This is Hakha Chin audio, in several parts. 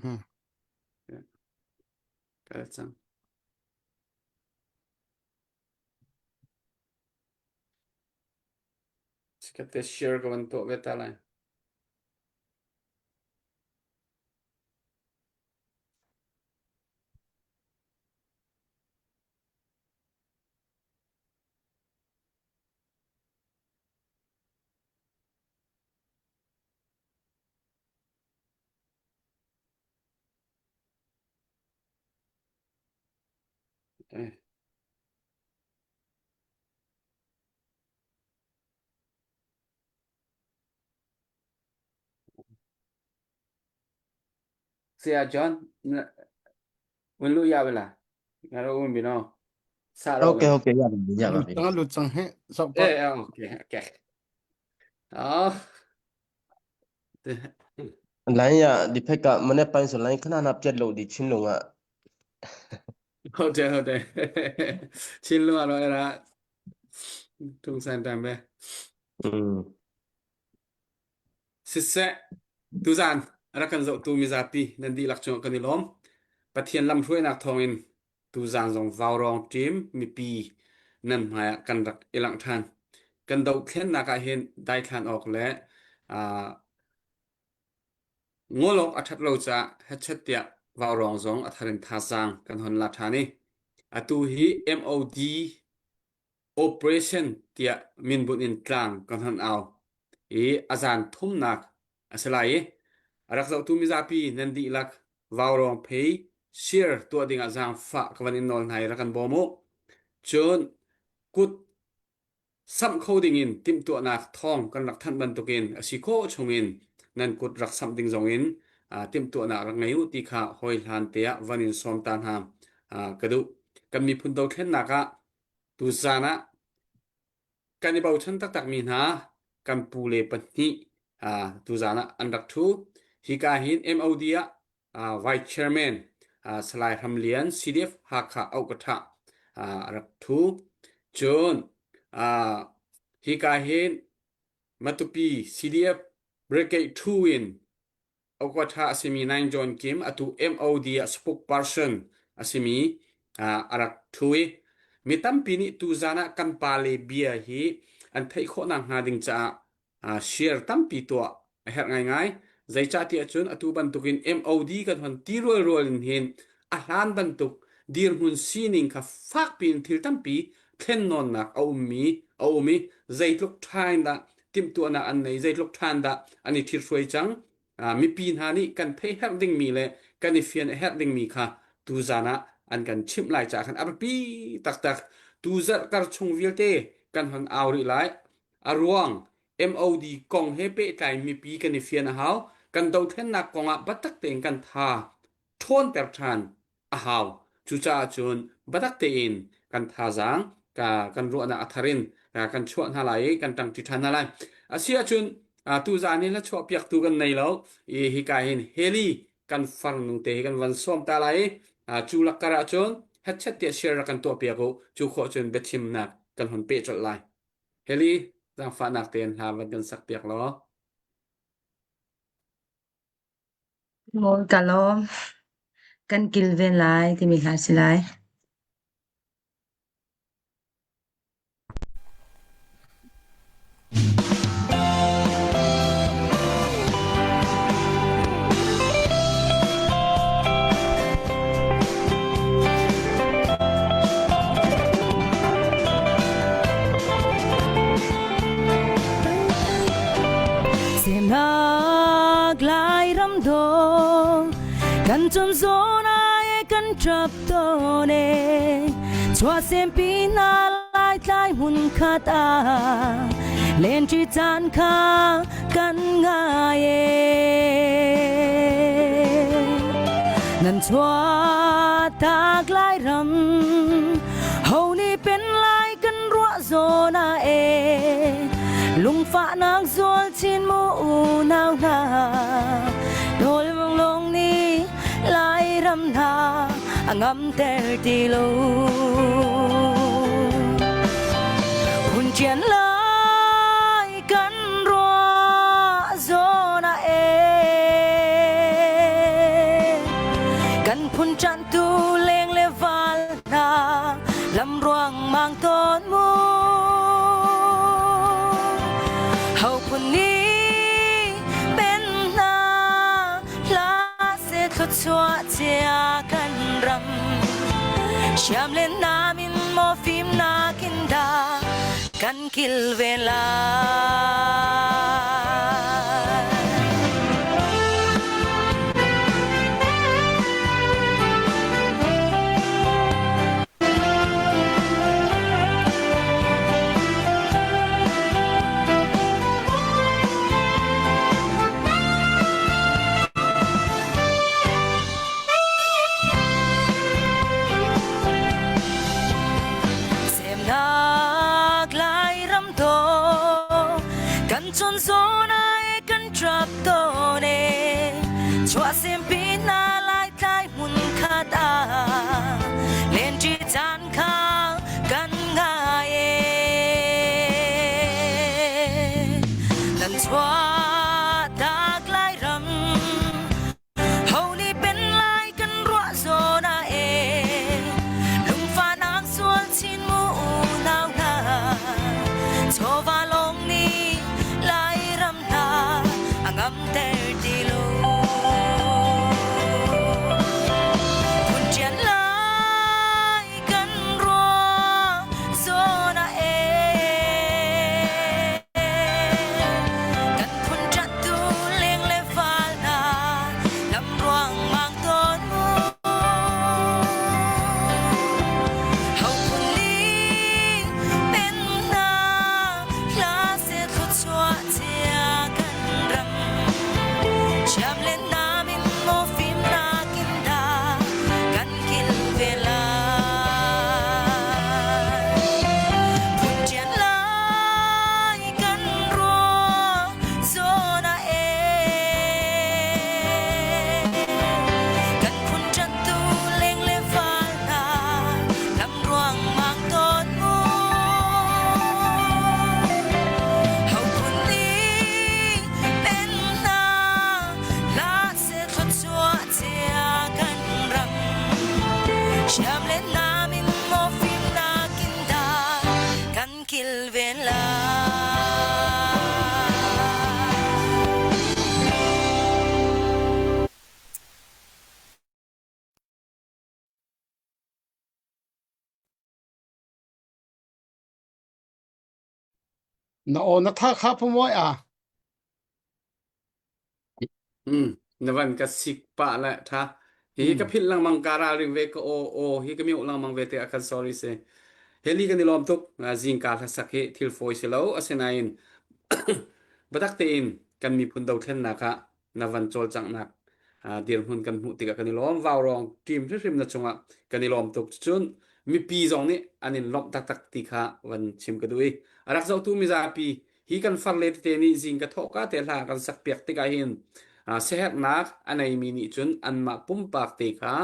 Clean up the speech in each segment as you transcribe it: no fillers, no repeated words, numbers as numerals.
Mhm. Kal cang. Sikate share ka van tuah ve ta lai. Eh. Saya John, un lu ya bela. Ngaro un bino. Sa ro Ok ok ya ba ya ba Lut cang lut cang he sok pa. Eh okay okay. Oh. Line ya di phek ka mane pain so line khana na piat lo di chin lunga ဟုတ်တယ်ဟုတ်တယ်ချင်းလို့ကတော့အဲ့ဒါထုံးစံတမ်းပဲ อืม siseh tuzan rak kan zohtu mizapi nan dihlak cungah kan i lawm. Pathian lamhruainak thawngin tuzan zong vaurawng ṭim mipi nan hmaiah kan rak i langh ṭhan. Kan dohthlennak ah hin daithlan awk le uh, ngol awk a ṭhat lo caah hechet tiah vaurawng zong a thar in thazaang kan hon la ṭhan i atu hi MOD Operation tiah minbunh in tlang kan hon au i a zan thumnak a si lai i a rak zohtu mizapi nan dihlak vaurawng phei share tuah dingah zaangfah ka van in nawl hna i rak kan bawm u. Cun kut samh kho dingin timhtuahnak thawng kan rak thanh bantukin a si khawh chungin nan kut rak samh ding zongin timhtuahnak rak ngei u ti kha hawi hlan te ah van in sawm ta hna ka duh. Kan miphun dothlennak ah Tuzaan ah kan i bochan taktakmi hna kan pule pahnih uh, tuzaan ah an rak ṭhu. Hika hin MOD ah uh, Vice Chairman uh, Salai Hram Lian CDF Hakha Auhkatha uh, a rak ṭhu. Cun uh, hika hin Matupi CDF Brigade 2 in Okwatha a simi Naing John Kim atu MOD ah spokesperson a simi a rak ṭhu i mi tampi nih tuzaan ah kan pale bia hi an theih khawh nakhnga ding caah share tampi tuah a herh ngaingai. Zeicahtiah cun atu bantukin MOD kan hon ti rualrual in hin a hlan bantuk dirhmun sining kha fakpi in thil tampi thlennawnnak a ummi a um i zeitluk ṭha in dah timhtuahnak an nei zeitluk ṭhan dah an i ṭhithruai cang mipi hna nih kan theih herh dingmi le kan i fian a herh dingmi kha tuzan ah an kan chimh lai caah khan a biapi taktak tu zarh kar chung vialte kan hon au rih lai a ruang MOD kong he pehtlai mipi kan i fian a hau kan dothlennak kong ah biatak tein kan tha ṭhawnter ṭhan a hau. Cucaah cun biatak tein kan thazaang ka kan ruahnak a thar in kan chuah hna lai i kan ṭangṭi ṭhan hna lai. Asi ahcun tuzaan hi hla chuahpiaktu kan nei lo i hika hin Heli kan farnu te hi kan van sawm ta lai i cu lakkar ahcun hetchet tiah share rak kan tuahpiak u cu khawh cun biachimnak kan hun peh colh lai. Heli zaangfahnak tein hla van kan sakpiak law. Maw ka lawm. Kan kilven lai timi hla a si lai. Semnak Lairam dawh kan chun zawn ai kan ṭap tawn e chuahsempi hna lai tlai hmun khat ah lenṭi caan kha kan ngai e nan chuahtak Lairam ho nih pen lai kan ruah zawn ah e lungfahnak zual chin mu unau hna nawl lung nih Lairam hna a ngamter ti lo hun ṭian lai kan ruah zawn ah e. phun ṭanhtu leng le val hna lam ruangmang tawn mu. Ho phun nih pen hna hla se thluachuah cia kan ram. Siam le nam in maw fimnak in dah kan kilven lai. Semnak Lairam dawh kan chun zawn ai kan trap tawn e chuah sempi hna lai tlai hmun khat ah lenṭi caan kha kan ngai e nan chuah tak Lairam Ho nih pen lai kan ruah zawn ah e lungfahnak sual chin mu unau hna chawva lawng nih Lairam hna a ngamter ti lo. Phun ṭian lai kan ruah zawn ah e Kan phun ṭattu leng le fal hna lam ruangmang tawn mu. Ho phun nih pen hna hla seh thluachuah cia kan ram. Chiam le nam in maw fimnak in dah kan kilven lai. Phun ṭian lai kan ruah zawn ah e kan phun ṭanhtu leng le fal hna lam ruangmang tawn mu ho phun nih pen hna hlah seh thluachuah cia kan ram siam le nam in maw fimnak in dah kan kilven lai. Na aw na tha kha pumoi a. Na van ka sik pah le tha. Hi ka philh lengmang ka ralring ve ka aw aw hi ka mioh lengmang ve te ah sorry se. Heli kan i lawm tuk. Zingka hlasak hi thil fawi si lo asinain biatak tein kan miphun dothlennak ah na van cawlcanghnak dirhmun kan hmuh tikah kan i lawm. Vaurawng team hrimhrim na cungah kan i lawm tuk. Cun mipi zong nih an in lawmh taktak ti kha van chim ka duh i a rak zohtu mizapi Hi kan farle tete nih zing ka thawhka te hla kan sakpiak tikah hin siaherhnak a neimi nih cun anmah pumpak te kha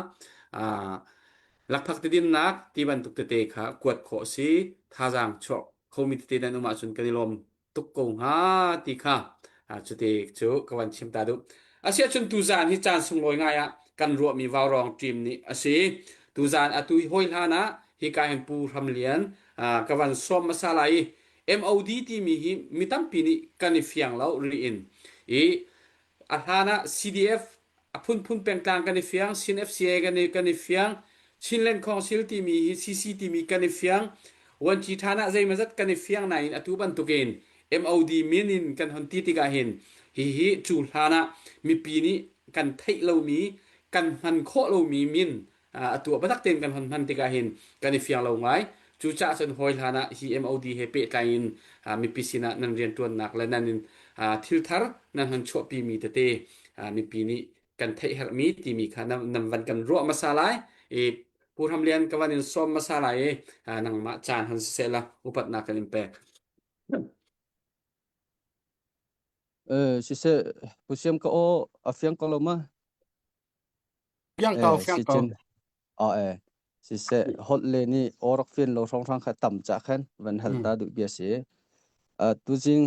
lakphak tidinnak ti bantuk tete kha kuat khawh a si. Thazaang chuah khomi tete nan um ahcun kan i lawm tuk ko hnga ti kha cuti cu ka van chim ta duh. Asiahcun tuzaan hi caan sunglawi ngai ah kan ruahmi vaurawng team nih a si. Tuzaan atu hi hawi hlan ah hika hin Pu Hram Lian ka van sawm hmasa lai i MOD timi hi mi tampi nih kan i fiang lo rih in i a hlan ah CDF a phunphun pengtlang kan i fiang, Chin FCA kan i, kan i fiang, Chinland Council timi hi CC timi kan i fiang, Wanci ṭhan ah zeimazat kan i fiang nain atu bantukin MOD min in kan hon ti tikah hin hihi cu hlan ah mipi nih kan theih lomi kan hman khawh lomi min atu ah biatak tein kan hon hman tikah hin kan i fiang lo ngai. Cucaah cun hawi hlan ah hi MOD he pehtlai in mipi sinah nan rianṭuannak le nan in thil thar nan hon chuahpimi tete mipi nih kan theih herhmi timi kha nan van kan ruah hmasa lai i Pu Hram Lian ka van in sawm hmasa lai i nangmah caan hon siseh la upatnak kan in pek. Siseh Pu Siam ka aw a fiang ko lo ma? Fiang ko, fiang ko. A e siseh holh le nih aw rak fian lo hrawnghrang kha tam ca khan van hal ta duh bia si. Tuzing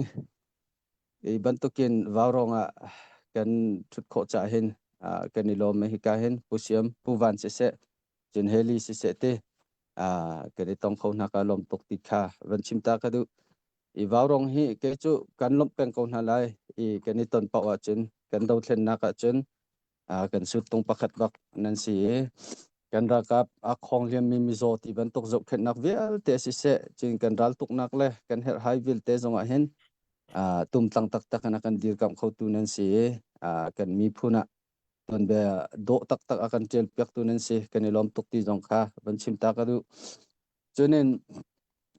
i bantukin vaurawng ah kan thut khawh ca hin Kan i lawm hika hin Pu Siam, Pu Van siseh, cun Heli siseh te kan i tong kho hna ka lawm tuk ti kha van chim ta ka duh. I vaurong hi kei cu kan lawmh peng ko hna lai i kan i ton paoh ahcun kan dothlennak ahcun kan suttung pakhat bak nan si i kan ralkap a khong hliammi mizaw ti bantuk zohkhenhnak vialte siseh cun kan raltuknak le kan herhhai vialte zongah hin tumtlang taktak in a kan dirkamh khotu nan si i kan miphun ah tuanbia dawh taktak a kan ṭial piaktu nan si kan i lawm tuk ti zong kha van chim ta ka duh. Cunin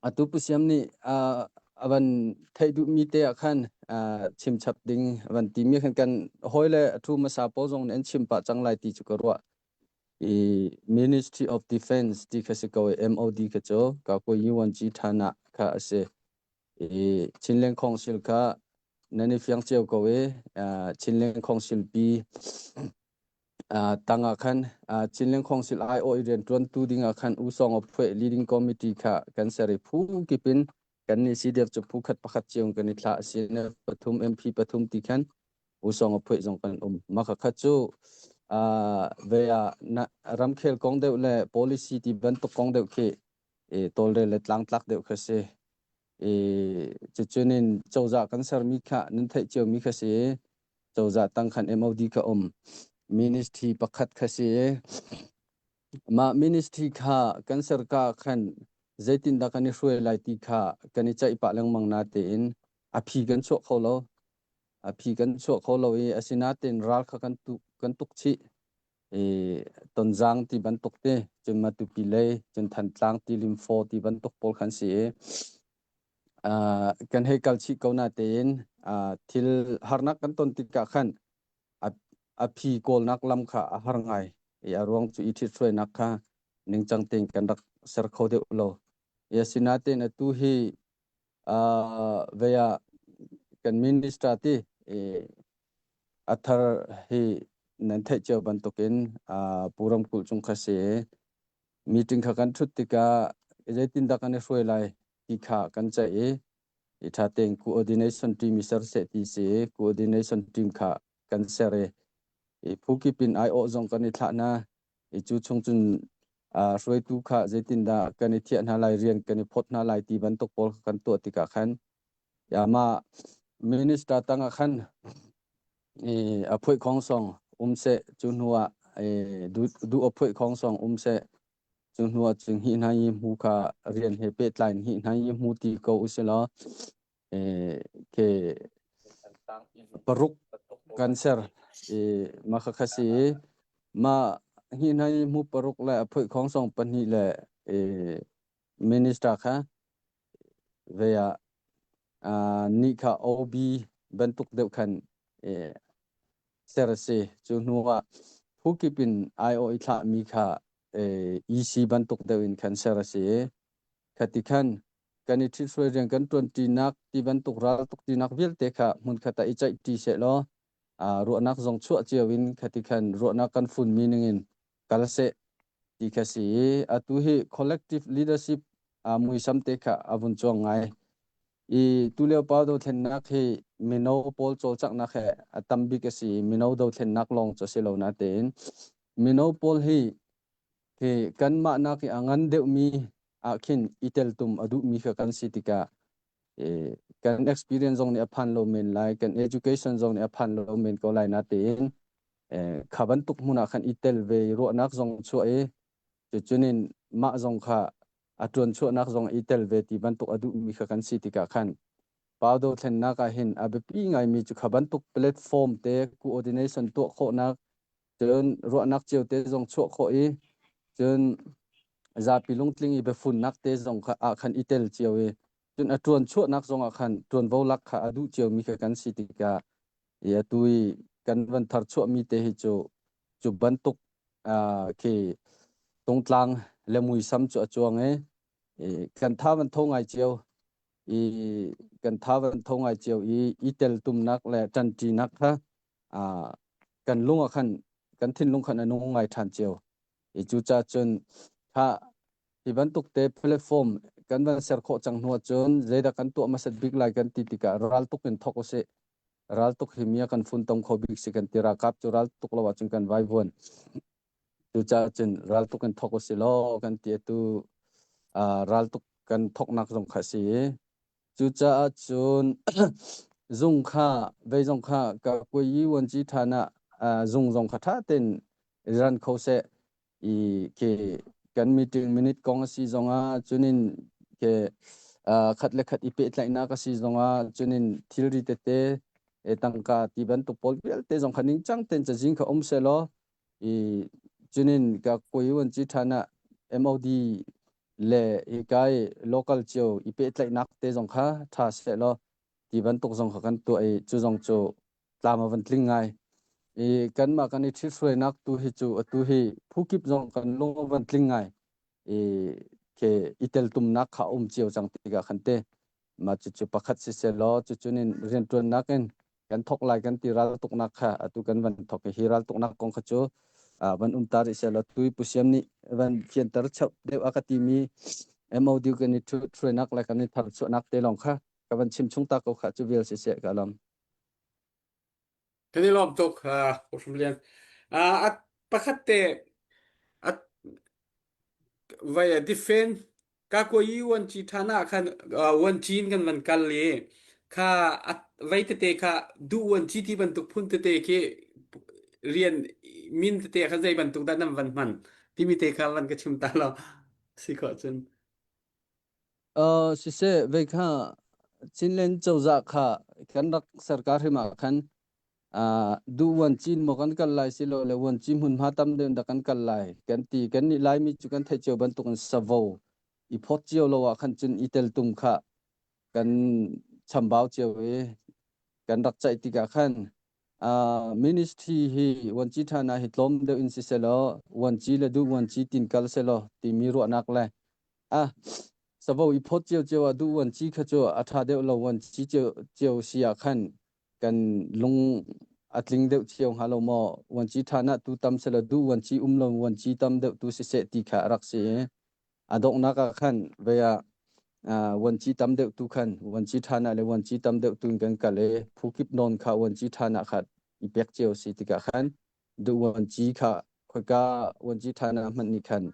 atu Pu Siam nih a van theih duhmi te ah khan chim chap ding a van timi khan kan hawile a ṭhu hmasa pawl zong nih an chim pah cang lai ti cu ka ruah. I Ministry of Defense ti kha si ko i MOD kha cu ka ko UNG ṭhan ah kha a si. I Chinland Council kha nan i fiang cio ko i Chinland Council pi tang ah khan Chinland Council aiawh i rianṭuantu ding ah khan U Sawng Phuai leading committee kha kan ser i phu kip in kan nih CDF cu phu khat pakhat cio kan i thlah CNF pathum MP pathum ti khan U Sawng Phuai zong kan um. Mah kha cu ve ah ramkhel kong deuh le policy ti bantuk kong deuh khi tawlrel le tlangtlak deuh kha si. I cucun in cozah kan sermi kha nan theih ciomi kha si. Cozah tang khan MOD kha um. Ministry pakhat kha si. Mah ministry kha kan serka khan zeitindah kan i hruai lai ti kha kan i ceih pah lengmang na tein a phi kan chuah kho lo. A phi kan chuah kho lo i asinain ral kha kan tuk kan tuk chih. I Tonzang ti bantuk te cun Matupi lei cun Thantlang ti Limfaw ti bantuk pawl khan si i kan hei kal chih ko na tein thil harnak kan ton tikah khan a phi kawlnak lam kha a har ngai i a ruang cu i ṭhithruainak kha ningcang tein kan rak ser kho deuh lo. I asinain atu hi vei ah kan minister ti a thar hi nan theih cio bantukin Pu Ramkulh cung kha si meeting kha kan ṭhut tikah zeitindah kan i hruai lai ti kha kan ceih i i ṭha tein coordination team i ser seh ti si i coordination team kha kan ser i i phu kip in aiawh zong kan i thlah hna i cu chung cun hruaitu kha zeitindah kan i thiah hna lai rian kan i phawt hna lai ti bantuk pawl kan tuah tikah khan mah minister tang ah khan a phuih khong song um seh cu hnu ah du a phuih khong song um seh cu hnu ah cun hi hna i hmu kha rian he pehtlai in hi hna i hmu ti ko usilaw ke paruk kan ser i mah kha si i mah hi hna i hmu paruk le a phuih khong song pahnih le minister kha ve ah ni kha OB bantuk deuh khan ser a si. Cu hnu ah phu kip in aiawh i thlahmi kha EC bantuk deuh in khan ser a si i khati khan kan i ṭhithruai rian kan ṭuanṭinak ti bantuk raltuk tinak vialte kha hmunkhat ah i ceihṭi sehlaw ruahnak zong chuah cio in khati khan ruahnak kan funmi ningin kal seh ti kha si i atu hi collective leadership muisam te kha a vun cuang ngai. I tulio pau dothlennak hi mino pawl cawlcanghnak he a tam bik a si i mino dothlennak lawng cu a si lo natein mino pawl hi hi kanmah nak i a ngan deuhmi ah khin i teltum a duhmi kha kan si tikah kan experience zong nih a phan lo men lai kan education zong nih a phan lo men ko lai natein kha bantuk hmun ah khan i tel ve ruahnak zong chuah i cucunin mah zong kha a ṭuan chuahnak zong i tel ve ti bantuk a duhmi kha kan si tikah khan pau dothlennak ah hin a biapi ngaimi cu kha bantuk platform te coordination tuah khawhnak cun ruahnak cio te zong chuah khawh i cun zapi lungtling i biafunnak te zong kha ah khan i tel cio i cun a ṭuan chuahnak zong ah khan ṭuanvo lak kha a duh ciomi kha kan si tikah i atu i kan van thar chuahmi te hi cu cu bantuk khi tungtlang le muisam cu a cuang i kan tha van tho ngai cio i kan tha van tho ngai cio i i teltumnak le ṭanṭinak kha kan lung ah khan kan thinlung khan a nung ngai ṭhan cio i cucaah cun kha hi bantuk te platform kan van ser khawh cang hnu cun zeidah kan tuah hmasat bik lai kan ti tikah ral tuk in thok usih. Raltuk hi mi a kan funtom kho bik si kan ti ralkap cu raltuk lo ahcun kan vaivuan. Cucaah cun raltuk in thok usih law kan ti atu raltuk kan thoknak zong kha a si i cucaah cun zung kha vei zong kha ka kui vuanci ṭhan ah zung zong kha ṭha tein ran kho seh i ke kan meeting minute kong a si zongah cunin ke khat le khat i pehtlaihnak a si zongah cunin thilri tete tangka ti bantuk pawl vialte zong kha ningcang tein cazin kha um seh law i cunin ka kui wan ci ṭhan ah MOD le hika i local cio i pehtlaihnak te zong kha ṭha seh law ti bantuk zong kha kan tuah i cu zong cu tlam a van tling ngai. I kanmah kan i ṭhithruainak tu hi cu atu hi phukip zong kan lung a van tling ngai. I ke i teltumnak kha um cio cang tikah khan te mah cucu pakhat siseh law cucun in rianṭuannak in kan thok lai kan ti raltuknak kha atu kan van thok i hi raltuknak kong kha cu van um ta rih seh law tui Pu Siam nih van fianter cheuh deuh a ka timi MOD kan i ṭhruainak le kan i tharchuahnak te lawng kha ka van chim chung ta ko kha cu vial siseh ka lam. Kan i lawm tuk, Pu Hrum Lian. Uh, pakhat te at vai defend ka ko yi wan chi thana khan wan chin kan van kal li kha vai tete kha du wan chi ti bantuk phun tete khi rian min tete kha zei bantuk dah nan van hman timi te kha van ka chim ta lo si ko cun Uh, siseh vei kha Chinland cozah kha kan rak sarkar hrim ah khan uh, du wan chin maw kan kal lai silo le wan chi hmunhma tam deuh dah kan kal lai kan ti kan nih Laimi cu kan theih cio bantukin savo i phawt cio lo ah khan cun i teltum kha kan chambau cio i kan rak ceih tikah khan uh, ministry hi wanci thana hi tlawm deuh in siselaw wanci le du wanci tin kal selaw timi ruahnak le ah savo i phawt cio cio ah du wanci kha cu a tha deuh lo wanci cio cio si ah khan kan lung a tling deuh cio hnga lo maw wanci thana tu tam selaw du wanci um lo wanci tam deuh tu siseh ti kha a rak si i a donghnak ah khan vei ah vuanci tam deuh tu khan vuanci ṭhan ah le vuanci tam deuh tu in kan kal i phukip nawn kha vuanci ṭhan ah kha i pek cio si tikah khan duh vuanci kha khoika vuanci ṭhan ah hmanh nih khan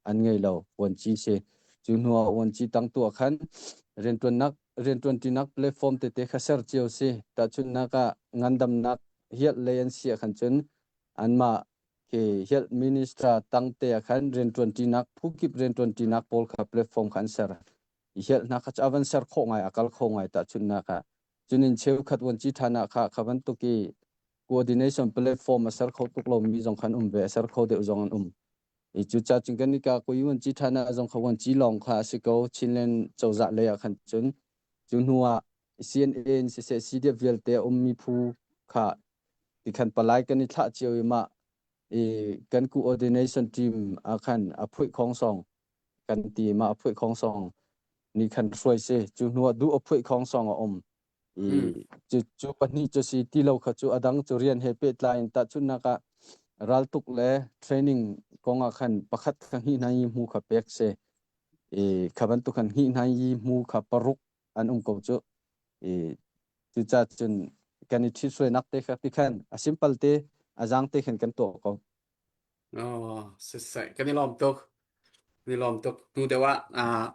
an ngei lo vuanci si cu hnu ah vuanci tang tu ah khan rianṭuannak rianṭuanṭinak platform tete kha ser cio si tahchunhnak ah ngandamnak hial lei an si ah khan cun anmah khi health minister tangte ah khan rianṭuanṭinak phukip rianṭuanṭinak pawl kha platform kha an ser i health hna kha cu a van ser khawh ngai a kal kho ngai tahchunhnak ah cunin cheukhat vuanci ṭhan ah kha kha bantuk i coordination platform a ser kho tuk lomi zong khan um ve a ser kho deuh zong an um i cucaah cun kan ika kui vuanci ṭhan ah zong kha vuanci lawng kha a si ko Chinland cozah lei ah khan cun cu hnu ah CNA in siseh CDF vialte a ummi phu kha tikhan palai kan i thlah cio i mah i kan coordination team ah khan a phuih khong song kan ti mah a phuih khong song ni khan hruai si cu hnu ah duh a phuih khong song a um i cu cu pahnih cu si ti lo kha cu a dang cu rian he pehtlai in tahchunhnak ah raltuk le training kong ah khan pakhat kha hnih hna i hmu kha pek si i kha bantuk khan hnih hna i hmu kha paruk an um ko cu i cucaah cun kan i ṭhithruainak te kha ti khan a simple te a zaang te khan kan tuah ko. Oh, sisai kan i lawm tuk. Kan i lawm tuk. Hnu deuh ah ah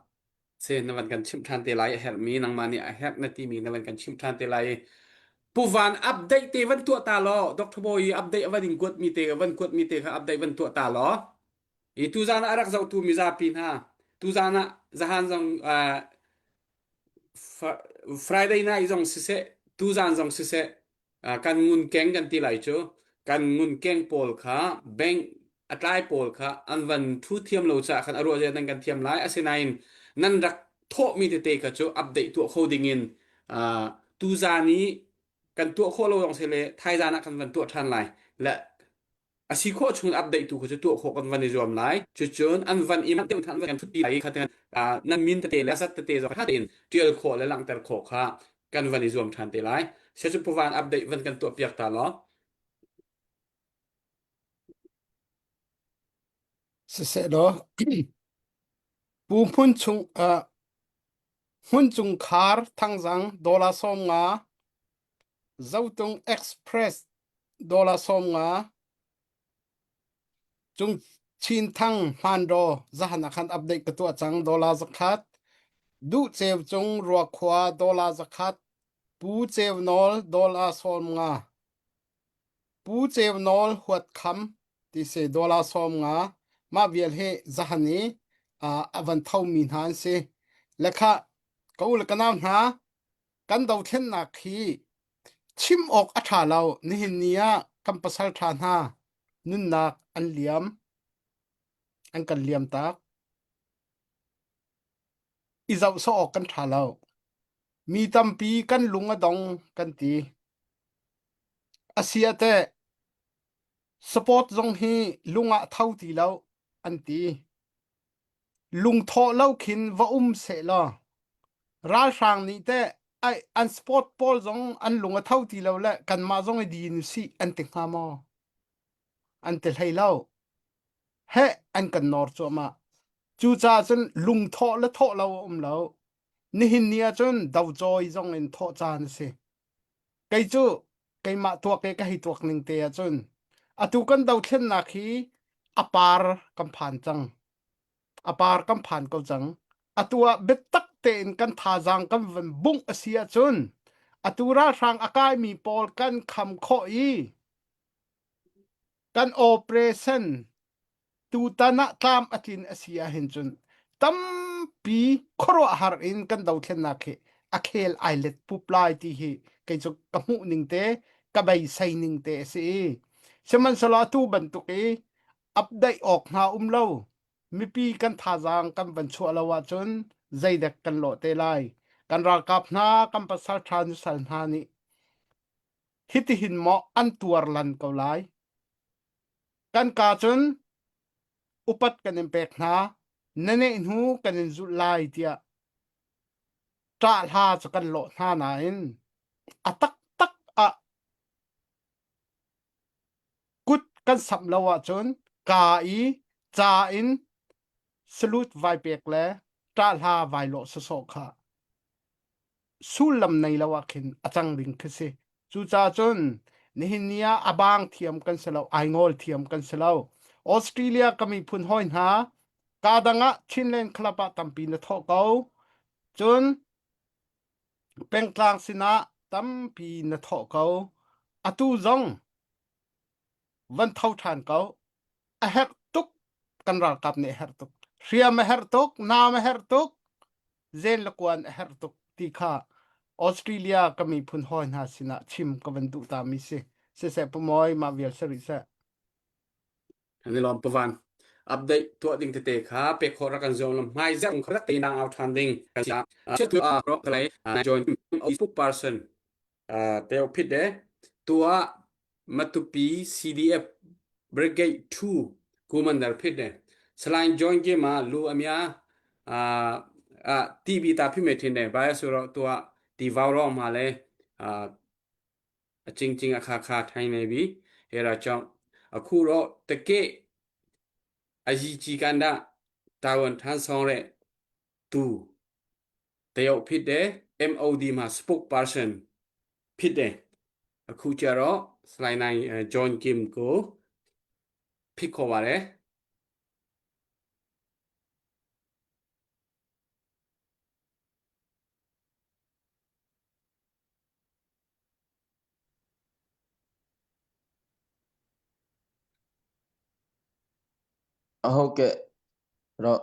se na van kan chimh ṭhan te lai a herhmi nangmah nih a herh na timi na van kan chimh ṭhan te lai i Pu Van update te van tuah ta law Dr. Bawi update a van in kuat mi te van kuat mi te kha update van tuah ta law i tuzan ah a rak zohtu mizapi hna tuzan ah zahan zong uh, Friday night zong siseh, tuzan zong siseh, kan ngunkeng kan ti lai cu, kan ngunkeng pawl kha bank a tlai pawl kha an van thu thiam lo caah khan a ruah zia nan kan thiam lai. Asinain nan rak thawhmi tete kha cu update tuah kho dingin tuzan i kan tuah khawh lo zong si le thaizan ah kan van tuah ṭhan lai. Le a si khawh chung update tu kha cu tuah khawh kan van i zuam lai cucun an van i deuh than van kan lai kha nan min tete le zat tete zong tha tein tial khawh le langhter khawh kha kan van i zuam than te lai se cu puvan update van kan tuah piak ta law Siseh law Pu Hmun chung uh, Hmun Cung Khar Thangzang dollar 50. Zotung Express dollar 50. Cung Chin Thang Hmandaw zahan ah khan update ka tuah cang dollar 100. Duh Ceu Cung Ruakhua dollar 100. Pu Ceu Nawl dollar 50. Pu Ceu Nawl Huat Kham ti si dollar 50. Mah vial hi zahan i a van thomi hna an si. Le khah ka u le ka nau hna kan dothlennak hi chim awk a ṭha lo. Nihin ni ah kan pasal ṭha hna nunnak an liam, an kan liam tak. I zoh sawh awk kan ṭha lo. Mi tampi kan lung a dong kan ti. A si ah teh sport zong hi lung ah tho ti lo an ti. Lungthawh lo khin va um sehlaw ralhrang nih teh ai an sport pawl zong an lung a tho ti lo le kanmah zong i din usih an ti hnga maw? An ti hlei lo. Heh an kan nawr cuahmah. Cucaah cun lungthawh le thawh lo a um lo. Nihin ni ahcun docawi zong in thawh caan a si. Kei cu keimah tuak i ka hei tuak ning te ahcun atu kan dothlennak hi a par kan phan cang. A par kan phan ko cang. Atu ah biatak tein kan thazaang kan van bungh a si ahcun atu ralhrang a kaimi pawl kan kham khawh i kan operation tutan ah tlam a tlin a si ahhin cun tampi khuaruahhar in kan dothlennak hi a khel ai let pup lai ti hi kei cu ka hmuh ning te ka beisei ning te a si i sihmanhsehlaw atu bantuk i update awk hna um lo mipi kan thazaang kan van chuah lo ahcun zeidek kan lawh te lai kan ralkap hna kan pasal ṭha nusal hna nih hitihin maw an tuar lan ko lai Kan ka cun upat kan in pek hna, na neh hnu kan in zulh lai tiah ṭah hla cu kan lawh hna nain a taktak ah kut kan samh lo ahcun kaa i ca in salute vai pek le ṭah hla vai lawh sawsawh kha sullam nei lo ah khin a cang ding khi si. Cucaah cun nihin ni ah a baang thiam kan si lo, ai ngawl thiam kan si lo. Australia ka miphun hawi hna, ka dang ah Chinland Club ah tampi na thawh ko. Cun pengtlang sinah tampi na thawh ko. Atu zong van tho ṭhan ko. A herh tuk kan ralkap nih a herh tuk. Hriam a herh tuk, naam a herh tuk, zen le kuan a herh tuk ti kha Australia ka miphun hawi hna sinah chim ka van duh ta mi si. Siseh Pumawi mah vial si rih seh. Kan i lawm pavan. Update tuah ding tete kha pek khawh rak kan zuam lam hmai zarh kha rak te nang au than ding kan si. Tu a ro kalai join person teo phit de tua Matupi CDF Brigade 2 Commander phit de Salai join ke ma lu amia a TV ta phi me thin de ba su ro tua ti vau ro ma le a ching ching a kha kha thai ne bi era chong akhu ro teke aji chi kanda tawan than song re tu တယောက်ဖြစ်တယ် MOD မှာ spokesperson ဖြစ်တယ်အခုကျတော့ slide 9 John Kim ကိုဖိတ်ခေါ်ပါတယ် ဟုတ်ကဲ့တော့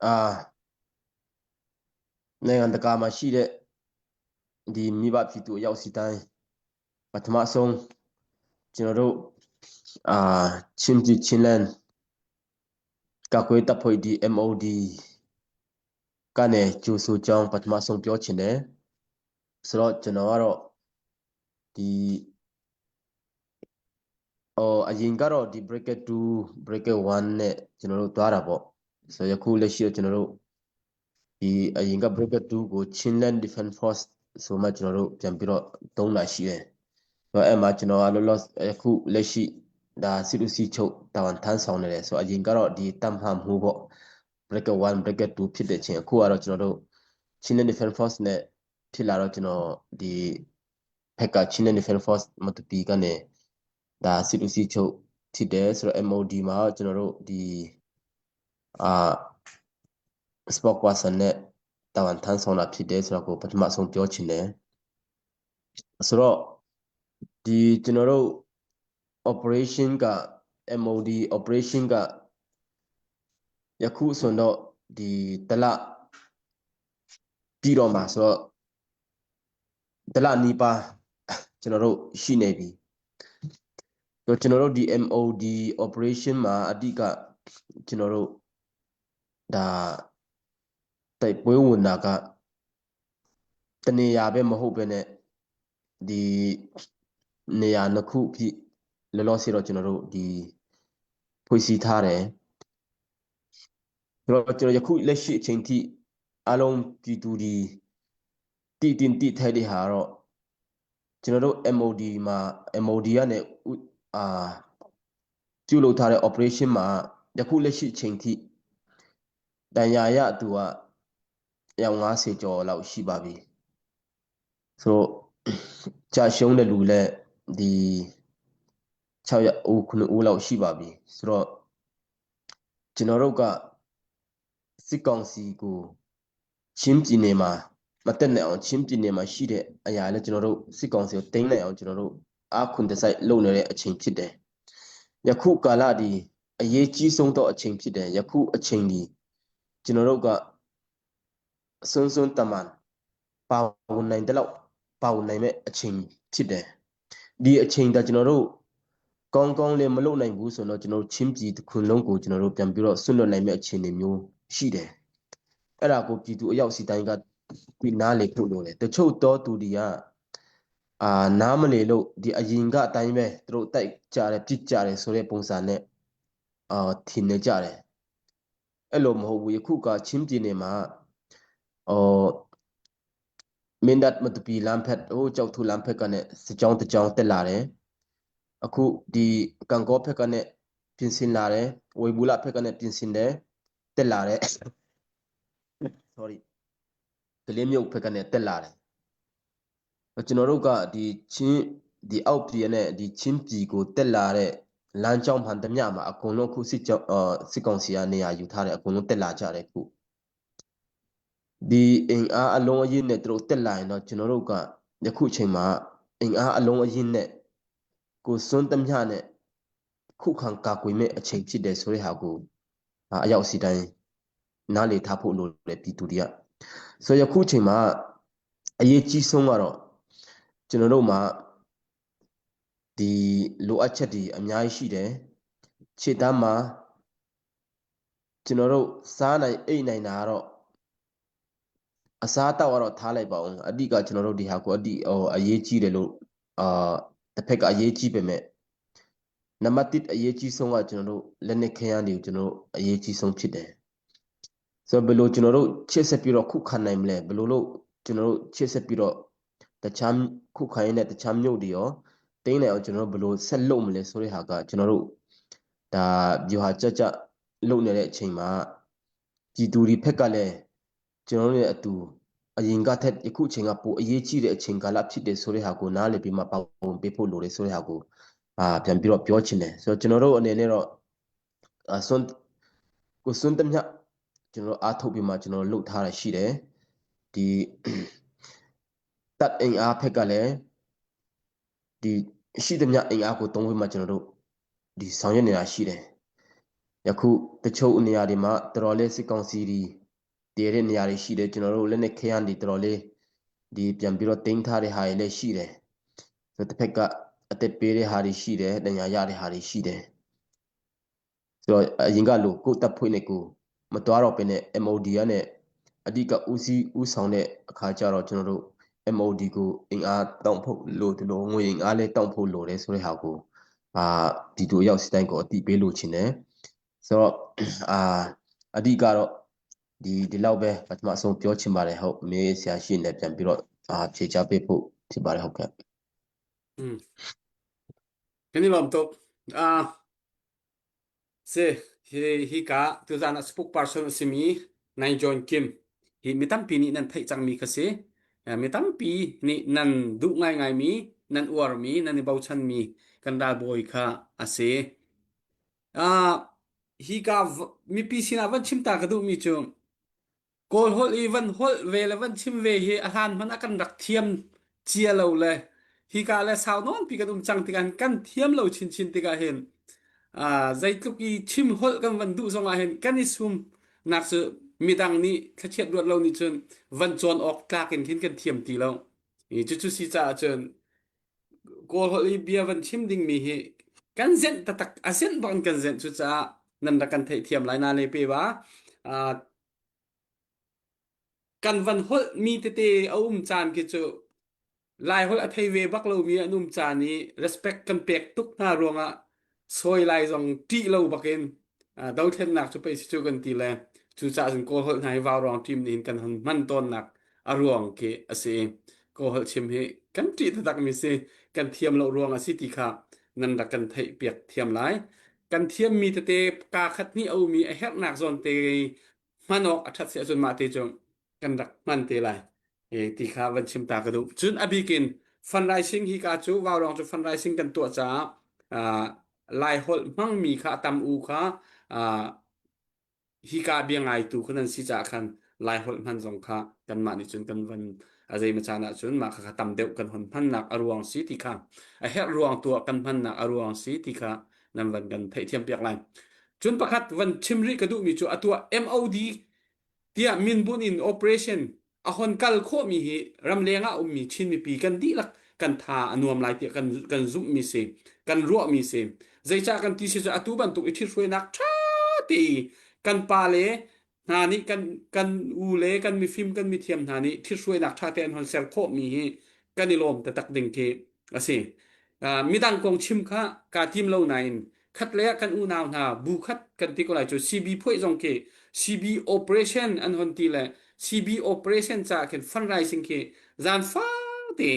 အာနိုင်ငံတကာမှာရှိတဲ့ဒီမိဘပြည်သူအရောက်စီတိုင်းပထမဆုံးကျွန်တော်တို့အာချင်းပြည်ချင်းလန်ကာကွယ်တပ်ဖွဲ့ဒီ MOD ကနေကြိုဆိုကြောင်းပထမဆုံးပြောချင်တယ်ဆိုတော့ကျွန်တော်ကတော့ဒီဟိုအရင်ကတော့ဒီ bracket 2 bracket 1နဲ့ကျွန်တော်တို့သွားတာပေါ့ဆိုတော့ယခုလက်ရှိတော့ကျွန်တော်တို့ဒီအရင်က bracket 2ကို Chinland Defense Force ဆိုမှကျွန်တော်တို့ပြန်ပြီးတော့သုံးလာရှိတယ်။ဆိုတော့အဲ့မှာကျွန်တော်ကလောလောယခုလက်ရှိဒါစစ်ဦးစီးချုပ်တာဝန်ထမ်းဆောင်နေတယ်ဆိုတော့အရင်ကတော့ဒီတမ်ဟမ်မှုပေါ့ bracket 1 bracket 2ဖြစ်တဲ့ချိန်အခုကတော့ကျွန်တော်တို့ Chinland Defense Force နဲ့ဖြစ်လာတော့ကျွန်တော်ဒီ ဖက်က Chinland Defense Force မတူပီကနေဒါစစ်ဦးစီးချုပ်ဖြစ်တယ်ဆိုတော့ MOD မှာကျွန်တော်တို့ဒီအာ spokesperson နဲ့တာဝန်ထမ်းဆောင်တာဖြစ်တယ်ဆိုတော့ကိုပထမဆုံးပြောချင်တယ်ဆိုတော့ဒီကျွန်တော်တို့ operation က MOD operation ကယခုဆိုတော့ဒီတလပြီးတော့မှာဆိုတော့တလနီးပါးကျွန်တော်တို့ရှိနေပြီတော့ကျွန်တော်တို့ဒီ MOD operation မှာအဓိကကျွန်တော်တို့ဒါတိုက်ပွဲဝင်တာကတနေရာပဲမဟုတ်ပဲနဲ့ဒီနေရာနှစ်ခုဖြစ်လောလောဆယ်တော့ကျွန်တော်တို့ဒီဖွဲ့စည်းထားတယ်ဆိုတော့ကျွန်တော်ယခုလက်ရှိအချိန်ထိအလုံးပြည်သူဒီတည်တင်တည်ထိုက်တဲ့ဟာတော့ကျွန်တော်တို့ MOD မှာ MOD ကနေအာပြုလုပ်ထားတဲ့ operation မှာယခုလက်ရှိအချိန်ထိတန်ရာရသူကယောက်90ကျော်လောက်ရှိပါပြီဆိုတော့ကြာရှုံးတဲ့လူလည်းဒီ6ရက်အိုး9ဦးလောက်ရှိပါပြီဆိုတော့ကျွန်တော်တို့ကစစ်ကောင်စီကိုချင်းပြည်နယ်မှာမတက်နိုင်အောင်ချင်းပြည်နယ်မှာရှိတဲ့အရာလည်းကျွန်တော်တို့စစ်ကောင်စီကိုတင်းနိုင်အောင်ကျွန်တော်တို့အာခွန်တဆိုင်လုပ်နေတဲ့အချိန်ဖြစ်တယ်ယခုကာလဒီအရေးကြီးဆုံးသောအချိန်ဖြစ်တယ်ယခုအချိန်ဒီကျွန်တော်တို့ကစွန်းစွန်းတမန်ပါဝင်နိုင်တဲ့လောက်ပါဝင်နိုင်မဲ့အချိန်ဖြစ်တယ်ဒီအချိန်ဒါကျွန်တော်တို့ကောင်းကောင်းလေးမလုပ်နိုင်ဘူးဆိုတော့ကျွန်တော်တို့ချင်းပြည်တစ်ခုလုံးကိုကျွန်တော်တို့ပြန်ပြီးတော့ဆွလွတ်နိုင်မဲ့အခြေအနေမျိုးရှိတယ်အဲ့ဒါကိုပြည်သူအရောက်စီတိုင်းကဒီနားလေဖို့လိုတယ်တချို့တော့သူတွေကအာနားမလေလို့ဒီအရင်ကအတိုင်းပဲသူတို့တိုက်ကြတယ်ပြစ်ကြတယ်ဆိုတဲ့ပုံစံနဲ့အာထင်နေကြတယ်အဲ့လိုမဟုတ်ဘူးယခုကချင်းပြည်နယ်မှာအော်မင်းဒတ်မတူပီလမ်ဖက်ဟိုကြောက်ထူလမ်ဖက်ကနဲ့စကြောင်းတကြောင်းတက်လာတယ်အခုဒီကံကောဖက်ကနဲ့ပြင်ဆင်လာတယ်ဝေဘူးလာဖက်ကနဲ့ပြင်ဆင်တယ်တက်လာတယ် sorry ကလေးမြုပ်ဖက်ကနဲ့တက်လာတယ်ကျွန်တော်တို့ကဒီချင်းဒီအောက်ပြည်နဲ့ဒီချင်းပြည်ကိုတက်လာတဲ့လမ်းကြောင်းမှန်တမျှမှာအကုန်လုံးခုစစ်ကြောအာစစ်ကောင်စီကနေရာယူထားတယ်အကုန်လုံးတက်လာကြတယ်ခုဒီအင်အားအလုံးအင်းနဲ့သူတို့တက်လာရင်တော့ကျွန်တော်တို့ကယခုအချိန်မှာအင်အားအလုံးအင်းနဲ့ကိုစွန်းတမျှနဲ့ခုခံကာကွယ်မဲ့အချိန်ဖြစ်တယ်ဆိုတဲ့ဟာကိုအရောက်စီတိုင်းနားလေထားဖို့လိုတယ်ပြည်သူတွေကဆိုယခုအချိန်မှာအရေးကြီးဆုံးကတော့ကျွန်တော်တို့မှာဒီလိုအပ်ချက်တွေအများကြီးရှိတယ်ခြေတန်းမှာကျွန်တော်တို့စားနိုင်အိတ်နိုင်တာကတော့အစားတောက်ကတော့ထားလိုက်ပါအောင်အတိကကျွန်တော်တို့ဒီဟာကိုအတိဟိုအရေးကြီးတယ်လို့အာတစ်ဖက်ကအရေးကြီးပေမဲ့နံပါတ်1အရေးကြီးဆုံးကကျွန်တော်တို့လက်နက်ခဲယမ်းတွေကိုကျွန်တော်တို့အရေးကြီးဆုံးဖြစ်တယ်ဆိုတော့ဘယ်လိုကျွန်တော်တို့ချစ်ဆက်ပြီးတော့ခုခံနိုင်မလဲဘယ်လိုလို့ကျွန်တော်တို့ချစ်ဆက်ပြီးတော့တခြားခုခံရတဲ့တခြားမြို့တွေရောတင်းနိုင်အောင်ကျွန်တော်တို့ဘယ်လိုဆက်လုပ်မလဲဆိုတဲ့ဟာကကျွန်တော်တို့ဒါဗျူဟာကြကြလုပ်နေတဲ့အချိန်မှာပြည်သူတွေဖက်ကလည်းကျွန်တော်တို့ရဲ့အတူအရင်ကထက်ယခုအချိန်ကပိုအရေးကြီးတဲ့အချိန်ကာလဖြစ်တယ်ဆိုတဲ့ဟာကိုနားလည်ပြီးမှပါဝင်ပေးဖို့လိုတယ်ဆိုတဲ့ဟာကိုအာပြန်ပြီးတော့ပြောချင်တယ်ဆိုတော့ကျွန်တော်တို့အနေနဲ့တော့အစွန်းကိုစွန်းတမျှကျွန်တော်အားထုတ်ပြီးမှကျွန်တော်လုပ်ထားရရှိတယ်ဒီတတ်အင်အားဖက်ကလည်းဒီရှိသမျှအင်အားကိုတုံးပြီးမှကျွန်တော်တို့ဒီဆောင်ရွက်နေတာရှိတယ်ယခုတချို့နေရာတွေမှာတော်တော်လေးစစ်ကောင်စီတွေတည်တဲ့နေရာတွေရှိတယ်ကျွန်တော်တို့လက်နက်ခဲယမ်းတွေတော်တော်လေးဒီပြန်ပြီးတော့တင်ထားတဲ့ဟာတွေလည်းရှိတယ်ဆိုတစ်ဖက်ကအသက်ပေးတဲ့ဟာတွေရှိတယ်တရားရတဲ့ဟာတွေရှိတယ်ဆိုတော့အရင်ကလို့ကိုတပ်ဖွဲ့နဲ့ကိုမတွားတော့ဘဲနဲ့ MOD ကနဲ့အဓိကဦးစီးဦးဆောင်တဲ့အခါကျတော့ကျွန်တော်တို့ MOD ကိုအင်အားတောင်းဖို့လိုတယ်လို့ငွေအင်အားလည်းတောင်းဖို့လိုတယ်ဆိုတဲ့ဟာကိုအာဒီတူရောက်စတိုင်းကိုအတိပေးလို့ချင်တယ်ဆိုတော့အာအဓိကတော့ဒီဒီလောက်ပဲပထမဆုံးပြောချင်ပါတယ်ဟုတ်မေးဆရာရှိနေပြန်ပြီးတော့အာဖြေချပေးဖို့ဖြစ်ပါတယ်ဟုတ်ကဲ့ อืมkan i lawm tuk ah si hi hi ka tuzan a spokesperson a simi Nai John Kim hi mi tampi nih nan theih cangmi kha si. Mi tampi nih nan duh ngaingaimi, nan uarmi, nan i bochanmi kan ralbawi kha a si. Uh, hika mipi sinah van chim ta ka duhmi cu Kawl holh i van holh ve le van chim ve hi a hlan hmanh ah kan rak thiam cia lo le hika le sau nawnpi kan um cang tikah kan thiam lo chinchin tikah hin uh, zeitluk i chim holh kan van duh zongah hin kan i sum nak cu midang nih thlachiat ruat lo nih cun van cawn awk tlak in khin kan thiam ti lo. I cucu si caah cun Kawl holh i bia van chim dingmi hi kan zenh taktak a zenh bak in kan zenh cucaah nan rak kan theihthiam lai na le pe ba. Uh, kan van holh mi tete a um caan khi cu Lai holh a thei ve bak lomi an um caan i respect kan pek tuk hna ruangah sawi lai zong ṭih lo bakin dothlennak cu pei si cu kan ti le cucaah cun Kawl holh hna hi vaurawng ṭim nih hin kan hon hman tawnnak a ruang khi a si. Kawl holh chim hi kan ṭih taktakmi si, kan thiam lo ruang a si ti kha nan rak kan theih piak thiam lai. Kan thiammi tete kaa khat hnih a um i a herhnak zawn te hman awk a ṭhat si ahcun mah te cu kan rak hman te lai e, ti kha van chim ta ka duh. Cun a bik in fundraising hi ka cu vaurawng cu fundraising kan tuah caah uh, Lai holh hmangmi kha a tam u kha uh, hi ka bia ngaitu kha nan si caah khan Lai holh hman zong kha kanmah nih cun kan van a zei caan ah cun mah kha kha tam deuh kan hon hmannak a ruang si ti kha a herh ruang tuah kan hmannak a ruang si ti kha nan van kan theihthiam piak lai. Cun pakhat van chim rih ka duhmi cu atu ah MOD tiah minbunh in operation a hon kal khawhmi hi ramleng ah ummi Chin mipi kan dihlak kan tha a nuam lai tiah kan kan zumhmi si kan ruahmi si zeicah kan ti si cu atu bantuk i ṭhithruainak ṭha te i kan pa le hna nih kan kan u le kan mifim kan mithiam hna nih ṭhithruainak ṭha te an hon ser khawhmi hi kan i lawm taktak ding khi a si. Uh, midang kong chim kha kaa tim lo nain khat le ah kan unau hna bu khat kan ti ko lai cu CB phuai zong khi CB operation an hon ti le CB operation ca khin fundraising khi zan fate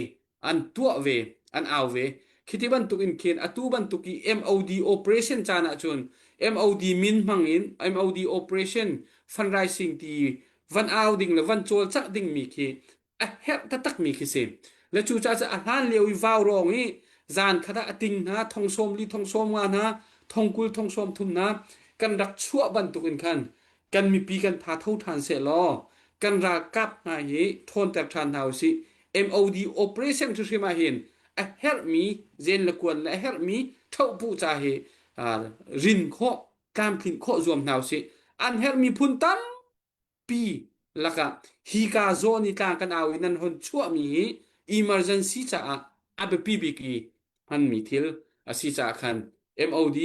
an tuah ve an au ve khiti bantuk in khin atu bantuk i MOD operation caan ah cun MOD min hmang in MOD operation fundraising ti van au ding le van cawlcangh ding mi khi a herh taktakmi khi si. Le cu caah a hlan lio i vau rawng i zan khat ah a ting hna thong sawm li thong sawm nga hna thong kul thong sawm thum hna kan rak chuah bantuk in khan kan mipi kan tha tho ṭhan seh law kan ralkap hna hi ṭhawnter ṭhan hna usih MOD operation hrimhrim ah hin a herhmi zen le kuan le a herhmi ṭhohpuh ca hi rin khawh tlamtlinh khawh zuam hna usih an herhmi phun tam pi lakah hika zawn i tlang kan au i nan hon chuahmi hi emergency caah a biapi bik i hmanmi thil a si caah khan MOD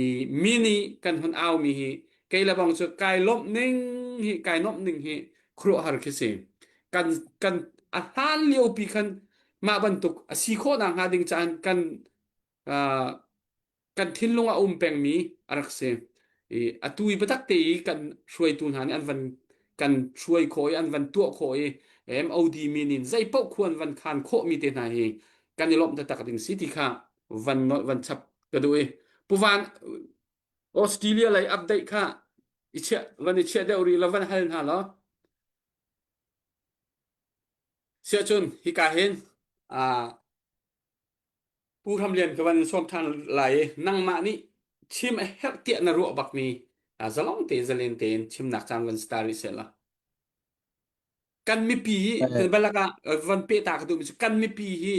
i mi nih kan hon aumi hi kei le bang cu kai lawmh ning hi kai nuamh ning hi khuaruahhar khi si kan kan a hlan lio pi khan mah bantuk a si khawh nak hnga ding caan kan uh, kan thinlung ah a um pengmi a rak si. I atu i biatak te i kan hruaitu hna nih an van kan hruai khawh i an van tuah khawh i MOD min in zei paoh khu an van khan khawhmi te hna hi kan i lawmh taktak ding si ti kha van nolh van chap ka duh i Puvan Australia lei update kha i chiah van i chiah deuh rih lo van hal hna law siahcun hika hin uh, Pu Hram Lian ka van in sawm ṭhan lai i nangmah nih chim a herh tiah na ruah bakmi zalong tein zalen tein chimnak caan van star rih seh law. Kan mipi hi balak ah van peh ta ka duhmi cu kan mipi hi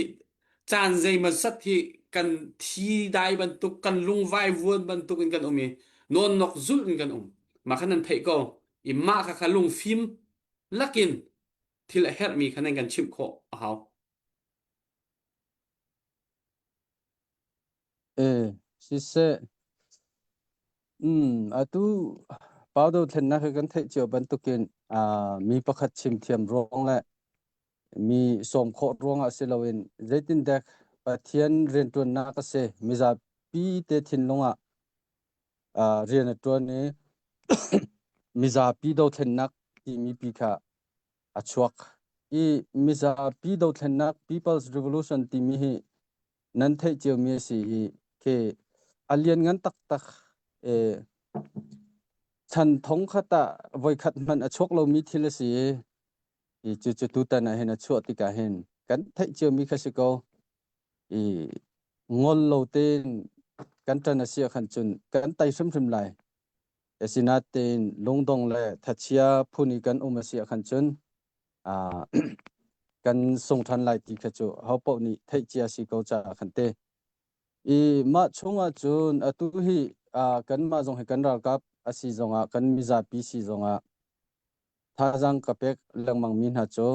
caan zeimaw zat hi kan thi dai bantuk kan lungvai vuan bantuk in kan um i nawnnok zulh in kan um. Mah kha nan theih ko. I mah kha kha lungfim lakin thil a herhmi kha nan kan chimh khawh a hau. Eh, siseh. Mm, atu pau dothlennak hi kan theih cio bantukin ah mi pakhat chim thiam ruang le mi sawm khawh ruangah si loin zeitindek Pathian rianṭuannak a si. Mizapi te thinlung ah ah rian a ṭuan i mizapi dothlennak timi pi kha a chuak i mizapi dothlennak People's Revolution timi hi nan theih ciomi a si i khi a lianngan taktak e chan thong khat ah voikhat hmanh a chuak lomi thil a si i. I cucu tutan ah hin a chuah tikah hin kan theih ciomi kha si ko. I ngol lo tein kan ṭan a si ahkhan cun kan tei hrimhrim lai. Asinain lungdong le thachia phun i kan um a si ahkhan cun kan sung ṭhan lai ti kha cu hopaoh nih theih cia si ko caah khan te. I mah chungah cun atu hi kanmah zong hi kan ralkap a si zongah kan mizapi si zongah thazaang ka pek lengmang mi hna cu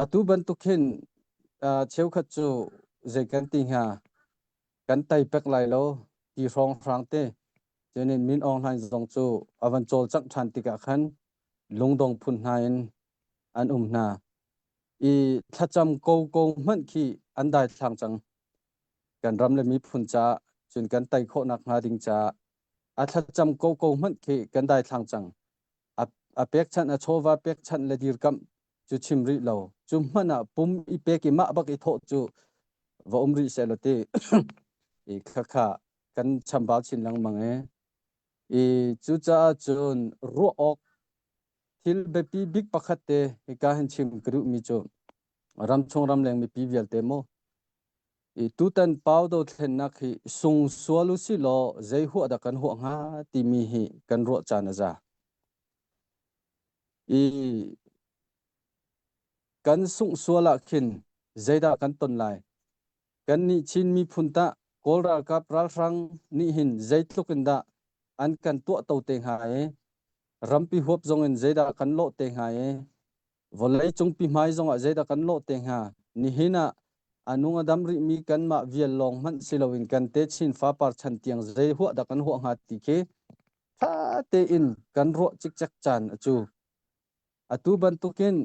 atu bantuk hin cheukhat cu zei kan ti hnga kan tei pek lai lo ti hrawnghrang te cunin Min Aung Hlaing zong cu a van cawlcangh ṭhan tikah khan lungdong phun hna in an um hna i thlacam ko ko hmanh khi an daithlang cang kan ram le miphun caah cun kan tei khawh nak hnga ding caah a thlacam ko ko hmanh khi kan daithlang cang a, a pekchanh a chawva pekchanh le dirkamh cu chim rih lo cu hmanh ah pum i pek i mah bak i thawh cu va um rih seh law ti i khakha kan chambau chin lengmang e i cucaah cun ruah awk thil biapi bik pakhat te hika hin chim ka duhmi cu ramchung ramleng mipi vialte mu i tutan pau dothlennak hi sung sual u si law zei huah dah kan huah hnga timi hi kan ruah caan a za i kan sungh sual ah khin zeidah kan ton lai Kannih Chin miphun tah Kawl ralkap ralhrang nih hin zeitluk in dah an kan tuahto te hnga i rampi huap zong in zeidah kan lawh te hnga i vawlei cungpi hmai zongah zeidah kan lawh te hnga nihin ah a nung a dam rihmi kanmah vial lawng hmanh si loin kan techin fapar chan tiang zei huah dah kan huah hnga ti khi ṭha tein kan ruah cikcek caan a cu. Atu bantukin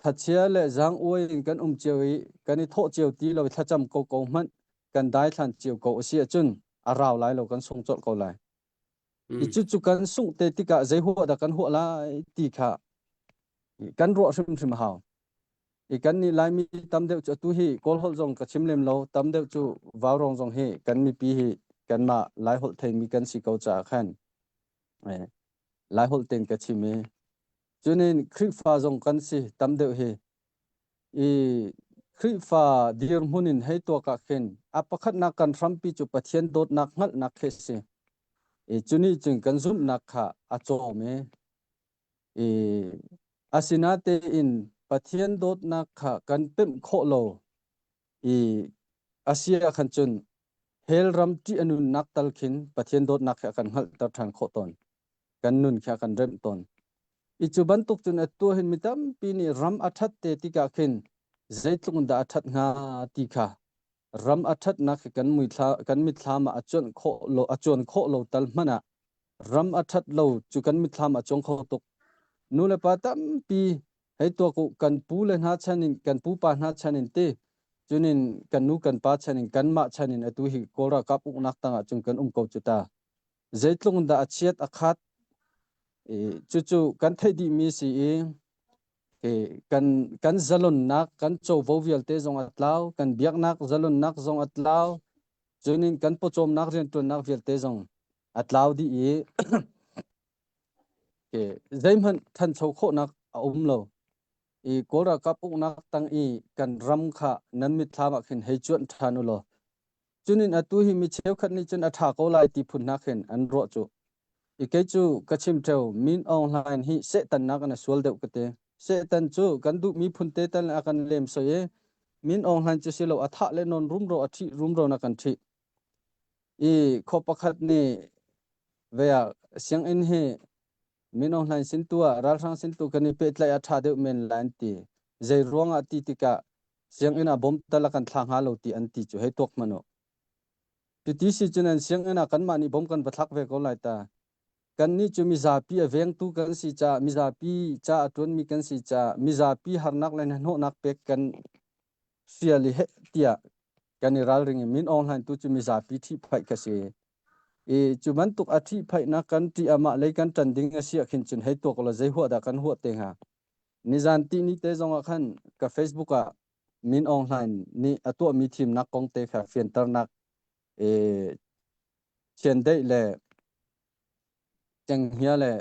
thachia le zaang-uai in kan um cio i kan i thawh cio ti lo i thlacam ko ko hmanh kan daithlan cio ko a si ahcun a rau lai lo kan sung colh ko lai. I cucu kan sungh te tikah zei huah dah kan huah lai ti kha kan ruah hrimhrim a hau. I kan nih Laimi tam deuh cu atu hi Kawl holh zong ka chim lem lo, tam deuh cu Vaurawng zong hi kan mipi hi kanmah Lai holh theimi kan si ko caah khan Laiholh tein ka chim i cunin Khrihfa zong kan si tam deuh hi i Khrihfa dirhmun in hei tuak ah khin a pakhatnak kan hrampi cu Pathian dawtnak hngalhnak khi si i cunih cun kan zumhnak kha a cawm i i asinatein Pathian dawtnak kha kan pemh khawh lo i a si ah khan cun hell ram ṭih a nunnak tal khin Pathian dawtnak khi a kan hngalhter ṭhan khawh tawn. Kan nun khi a kan remh tawn. I cu bantuk cun atu hin mi tampi nih ram a ṭhat te tikah khin zeitluk in dah a ṭhat hnga ti kha ram a ṭhatnak khi kan muithla kan mitthlam ah a cuanh khawh lo a cuan khawh lo tal hmanh ah ram a ṭhat lo cu kan mitthlam ah a cuang kho tuk. Nu le pa tampi hei tuak u kan pu le hna chan in kan pupa hna chan in ti cunin kan nu kan pa chan in kanmah chan in atu hi Kawl ralkap uknak tangah cun kan um ko cu ta zeitluk in dah a chiat a khat cucu kan theih dihmi si i kan kan zalonnak kan covo vialte zong a tlau kan biaknak zalonnak zong a tlau cunin kan pawcawmnak rianṭuannak vialte zong a tlau dih i Zeihmanh ṭhancho khawhnak a um lo i Kawl ralkap uknak tang i kan ram kha nan mitthlam ah khin hei cuanh ṭhan u law cunin atu hi mi cheukhat nih cun a ṭha ko lai ti phun hna khin an ruah cu. I kei cu ka chim ṭheo Min Aung Hlaing hi Satan nakin a sual deuh ka ti. Satan cu kan duhmi phun te tal a kan lem soi i Min Aung Hlaing cu si lo a thah le nawn rumro a ṭhih rumro na kan ṭhih. I khaw pakhat nih ve ah sianginn hi mino hlain sin tu ah ralhrang sin tu kan i pehtlaih a ṭha deuh men lai an ti. Zei ruangah ti tikah sianginn ah bom tal a kan thla hnga lo ti an ti cu hei tuak hmanh u. Cuti si cun an sianginn ah kanmah nih bom kan va thlak ve ko lai ta. Kannih cu mizapi a vengtu kan si caah mizapi ca a ṭuanmi kan si caah mizapi harnak le hnahnawhnak pek kan hrial i heh tiah kan i ralring i Min Aung Hlaing tu cu mizapi ṭhihphaih ka si. I cu bantuk a ṭhihphaihnak kan ṭih amah lei kan ṭan ding a si ah khin cun hei tuak law zei huah dah kan huah te hnga. Nizan tihni te zong ah khan ka Facebook ah Min Aung Hlaing nih a tuahmi thimnak kong te kha fianternak e chiandeih le cenghngia le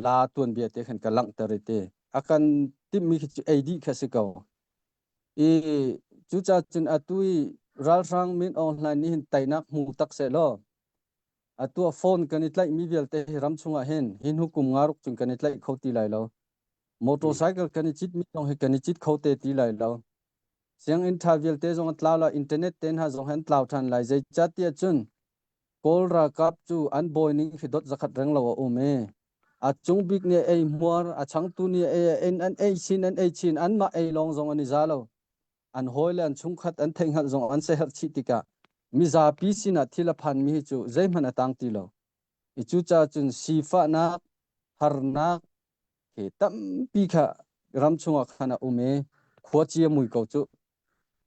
la tuanbia te khan ka langhter i ti. A kan Timhmi khi cu ei dih kha si ko. I cucaah cun atu i ralhrang Min Aung Hlaing nih hin teinak hmu tak seh law atu ah phone kan i tlaihmi vialte hi ram chungah hin hi hnu kum nga ruk cun kan i tlaih kho ti lai lo. Motorcycle kan i citmi zong hi kan i cit kho te ti lai lo. Sianginn ṭha vialte zong a tlau lai, internet te hna zong hi an tlau ṭhan lai. Zeicahtiah cun Kawl ralkap cu an bawi ning khi dot zakhat reng lo a um i a cung bik nih ei hmuar, a changtu nih ei en an ei chin an ei chin anmah ei lawng zong an i za lo. An hawi le an chungkhat an theihhngalh zong an seherh chih tikah mizapi sinah thil a phanmi hi cu zeihmanh a tang ti lo. I cucaah cun sifahnak, harnak he tampi kha ram chungah khan a um i khuaci a mui ko cu.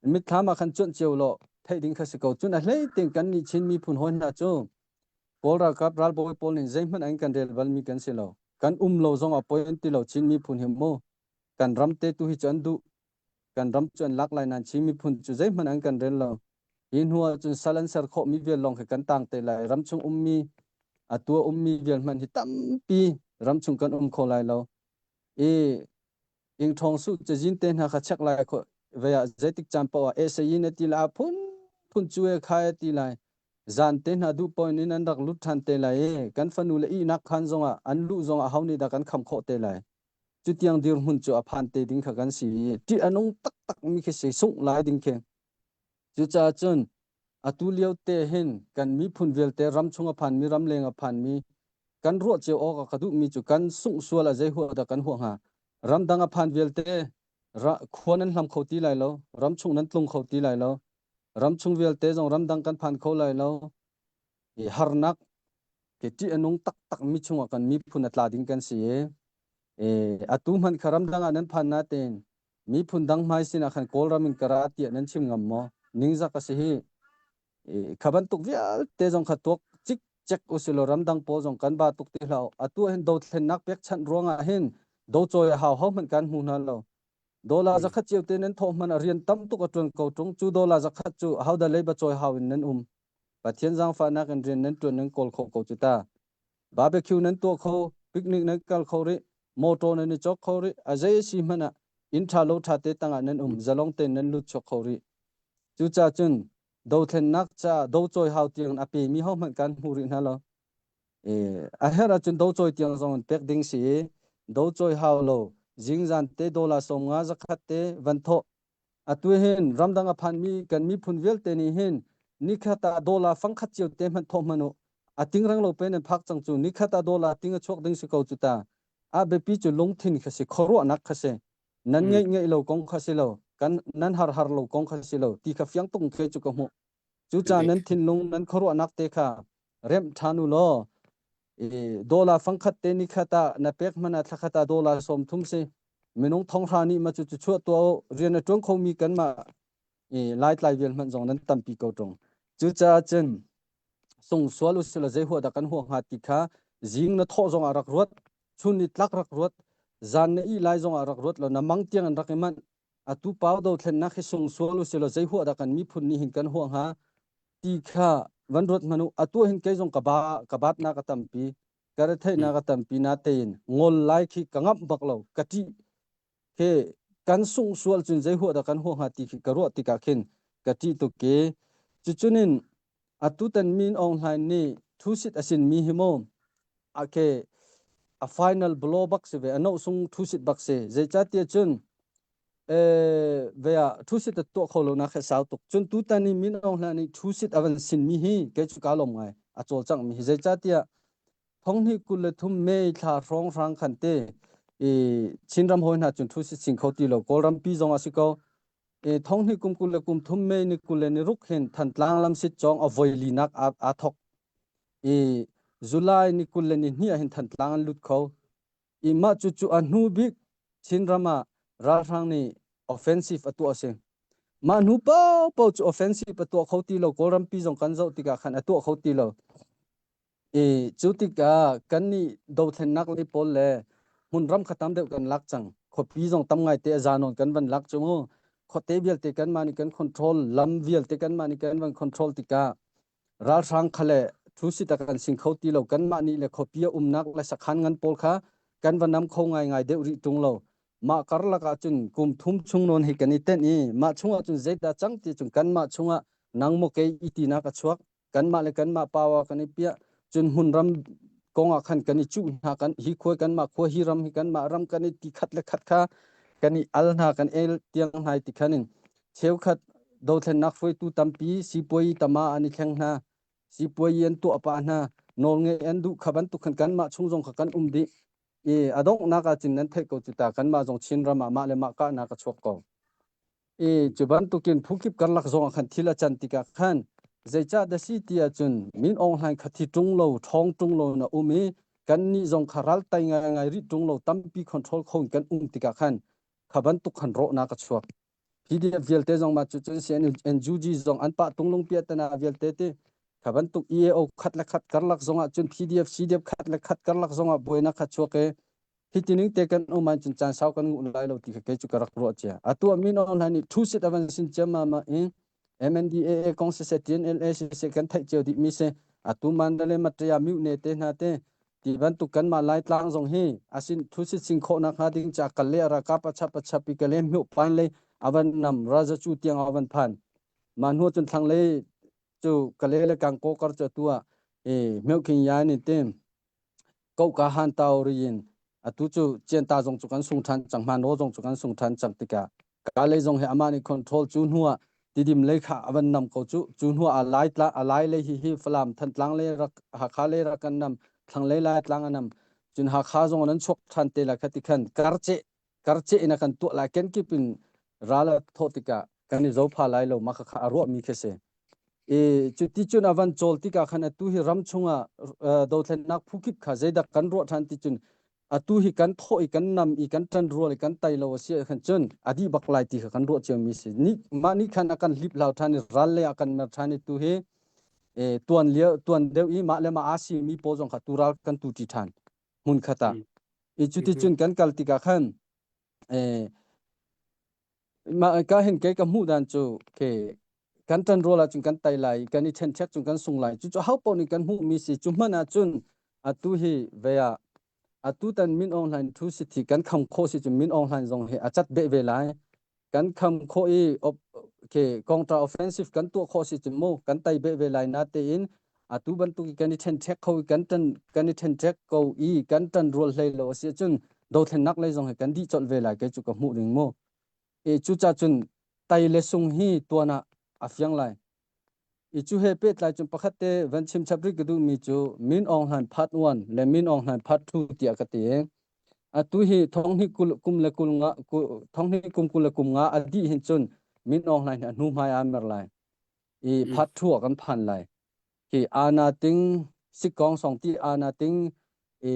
Mitthlam ah khan cuanh cio law theih ding kha si ko. Cun a hlei tein kan nih Chin miphun hawi hna cu Kawl ralkap ralbawi pawl nih zeihmanh an kan rel balmi kan si lo. Kan um lo zong ah poi an ti lo Chin miphun hi mu. Kan ram te tu hi cu an duh. Kan ram cu an lak lai nain Chin miphun cu zeihmanh an kan rel lo. Hi hnu ah cun sal an ser khawhmi vial lawng khi kan tang te lai. Ramchung ummi atu a ummi vial hmanh hi tampi ramchung kan um kho lai lo. I ingṭhawng su cazin te hna kha check lai kho ve ah zeitik caan paoh ah esayin a ti lai phun phun cu e khai a ti lai zan te hna duh point in an rak lut ṭhan te lai i kan fanu le ihnak khan zongah an luh zongah ho nih dah kan kham khawh te lai cutiang dirhmun cu a phan te ding kha kan si i ṭih a nung taktak mi khi si sungh lai ding khi Cucaah cun atu lio te hin kan miphun vialte ramchung a phanmi ramleng a phanmi kan ruah cio awk a ka duhmi cu kan sungh sual ah zei huah dah kan huah hnga? Ramdang a phan vialte khua nan hlam kho ti lai lo, ramchung nan tlung kho ti lai lo, ramchung vialte zong ramdang kan phan kho lai lo. I harnak ke ṭih a nung taktak mi chungah kan miphun a tla ding kan si i atu hmanh kha ramdang ah nan phan natein miphun dang hmai sinah khan Kawlram in ka ra tiah nan chim ngam maw? Ningzak a si hi. Kha bantuk vialte zong kha tuak cikcek usilaw ramdang pawl zong kan ba tuk ti hlah. Atu hin dothlennak pekchanh ruangah hin docawi a hau ho hmanh kan hmu hna lo. Dollar zakhat cio te nan thawh hmanh a rian tam tuk a tuan ko tung. Cu dollar zakhat cu hodah leiba cawi hau in nan um. Pathian zaangfahnak in rian nan tuan nan kawl khawh ko cu ta. Barbecue nan tuah kho, picnic nan kal kho rih, motor nan i cawk kho rih, a zei a si hmanh ah inn ṭha lo ṭha te tangah nan um, zalong tein nan lut chuak kho rih. Cucaah cun dothlennak caah docawi hau tiang a pemi hohmanh kan hmu rih hna lo. E, a herh ahcun docawi tiang zong in pek ding si i docawi hau lo zingzan te dollar 50 zakhat te van thawh Atu hin ramdang a phanmi kan miphun vialte nih hin nikhat ah dollar fangkhat cio te hmanh thawh hmanh u. A tingrang lo pe nan phak cang cu nikhat ah dollar ting a chuak ding si ko cu ta. A biapi cu lungthin kha si, khuaruahnak kha si. Nan ngeih ngeih lo kong kha si lo, kan nan har har lo kong kha si lo ti kha fiang tuk khe cu ka hmuh. Cucaah nan thinlung nan khuaruahnak te kha remh ṭhan u law dollar fangkhat te nikhat ah na pek hmanh ah thlakhat ah dollar 30 si minung thonghra nih ma cu cu chuah tuah u rian a ṭuan khomi kanmah i laitlai vial hmanh zong nan tampi ko ṭung cucaah cun sung sual usila zei huah dah kan huah hnga ti kha zing na thawh zong ah rak ruat chun ni tlak rak ruat zan na ih lai zong ah rak ruat lo na mang tiang an rak i manh atu pau dothlennak hi sung sual usila zei huah dah kan miphun nih hin kan huah hnga ti kha van ruat hmanh u atu hin kei zong ka ba ka batnak a tampi ka retheihnak a tampi na tein ngol lai khi ka ngamh bak lo ka ṭih he kan sungh sual cun zei huah dah kan huah hnga ti khi ka ruah tikah khin ka ṭih tuk ke cucunin atutan Min Aung Hlaing nih thusit a sin mi hi mu a ke a final blow bak si ve a noh sung thusit bak si zeicahtiah cun ve ah thusit a tuah kho lo nak he sau tuk cun tutan i Min Aung Hlaing nih thusit a van sin mi hi kei cu ka lawm ngai a cawlcangh mi hi zeicahtiah thonghnih 23 May thla hrawng hrang khan te i Chinram hawi hna cun thusit sin kho ti lo Kawlram pi zong a si ko i thonghnih kum 23 May ni 26 hin Thantlang lamsit cawng a voi linak aa thok i July ni 22 ah hin Thantlang an lut kho i mah cucu a hnu bik Chinram ah ralhrang nih offensive a tuah a si. Mah hnu paohpaoh cu offensive a tuah kho ti lo Kawlram pi zong kan zoh tikah khan a tuah kho ti lo. I cu tikah kannih dothlennak lei pawl le hmunram kha tam deuh kan lak cang. Khuapi zong tam ngaite a zanawn kan van lak cu mu. Khuate vialte kanmah nih kan control, lam vialte kanmah nih kan van control tikah ralhrang kha le thu si tak kan sing kho ti lo kanmah nih le khuapi a umnak le sakhan ngan pawl kha kan va nam kho ngaingai deuh rih ṭung lo. Mah karlak ah cun kum thum chung nawn hi kan i tenh i mah chungah cun zeidah cang ti cun kanmah chungah nang maw kei i tinak a chuak. Kanmah le kanmah power kan i piah. Cun hmunram kong ah khan kan i cuh hna kan hi khua kanmah khua hi ram hi kanmah ram kan i ti khat le khat kha kan i al hna kan el tiang hna ti khan in cheukhat dothlennak hruaitu tampi sipuai tama an i thleng hna sipuai an tuah pah hna nawlngeih an duh kha bantuk khan kanmah chung zong kha kan um dih i a donghnak ah cun nan theih ko cu ta kanmah zong Chin ram ah mah le mah kahnak a chuak ko i cu bantukin phukip karlak zong ah khan thil a can tikah khan zeicah dah si ti ahcun Min Aung Hlaing kha thi ṭung lo ṭhawng ṭung lo na um i kannih zong kha ral tai ngaingai rih ṭung lo tampi control kho in kan um tikah khan kha bantuk khan rawhnak a chuak PDF vialte zong mah cu cun NUG zong an pah tunglung piahtana vialte ti kha bantuk EAO khat le khat karlak zong ah cun PDF CDF khat le khat karlak zong ah buainak kha chuak i hi tining te kan um ah cun caan sau kan nguh lai lo ti kha kei cu ka rak ruah cia atu ah min online nih thu sit avan sin ciam ma ma in MNDAA kong siseh TNLA siseh kan theih cio dih mi si atu Mandalay Mataya Myone te hna te ti bantuk kanmah Laitlang zong hi asin thusit sing khawhnak hnga ding ca kal le ralkap a chap a chap i kale hmuh pan lei avan nam raza cu tiang avan phan ma hnu cun thlang lei cu kale le kangko kar cu tu ah e meuking ya ni te Kohka han tau ri in atu cu Cianta zong cu kan sung ṭhan cang Hmanraw zong cu kan sung ṭhan cang tikah Kalay zong hi amah nih control cu hnu ah Tidim lei kha a van nam ko cu cu hnu ah a lai tla a lai lei hi hi Falam Thantlang lei rak Hakha lei rak kan nam thlanglei lai tlang a nam cun Hakha zong an chuak ṭhan te lai kha ti khan karceh karceh in a kan tuah lai kenkip in ral a thawh tikah kan i zopha lai lo mah kha a ruahmi khi si I cuti cun a van cawl tikah khan atu hi ram chungah dothlennak phu kip kha zeidah kan ruah ṭhan ti cun atu hi kan thawh i kan nam i kan ṭan rual i kan tai lo a si ahkhan cun a dih bak lai ti kha kan ruah ciomi si. Ni, mah nih khan a kan hlip hlau ṭhan i ral lei ah kan mer ṭhan i tu hi tuan lio tuan deuh i mah le mah aa simi pawl zong kha tu ral kan tu ṭi ṭhan hmun khat ah. I cuti cun kan kal tikah khan Mah ka hin kei ka hmuh dan cu ke kan ṭan rual ahcun kan tai lai kan i ṭhenṭhek cun kan sung lai cucu ho paoh nih kan hmuhmi si cu hmanh ahcun atu hi ve ah atu tan Min Aung Hlaing thu si thi kan kham khawh si cun Min Aung Hlaing zong hi a cat beh ve lai kan kham khawh i ke counter offensive kan tuah khawh si cun mu kan tai beh ve lai na tein atu bantuk i kan i ṭhenṭhek kho i kan ṭan kan i ṭhenṭhek ko i kan ṭan rual hlei lo a si ahcun dothlennak lei zong hi kan dih colh ve lai kei cu ka hmuh ning mu i cucah cun tai le sung hi tuan ah a fiang lai i cu he pehtlai cun pakhat te van chim chap rih ka duhmi cu Min Aung Hlaing part 1 le Min Aung Hlaing part 2 tiah ka ti atu hi thonghnih kum le kul nga thonghnih kum kul le kum nga a dih hin cun Min Aung Hlaing hi a hnu hmai aa mer lai i part 2 ah kan phan lai hi ana ting sikong song ti ana ting i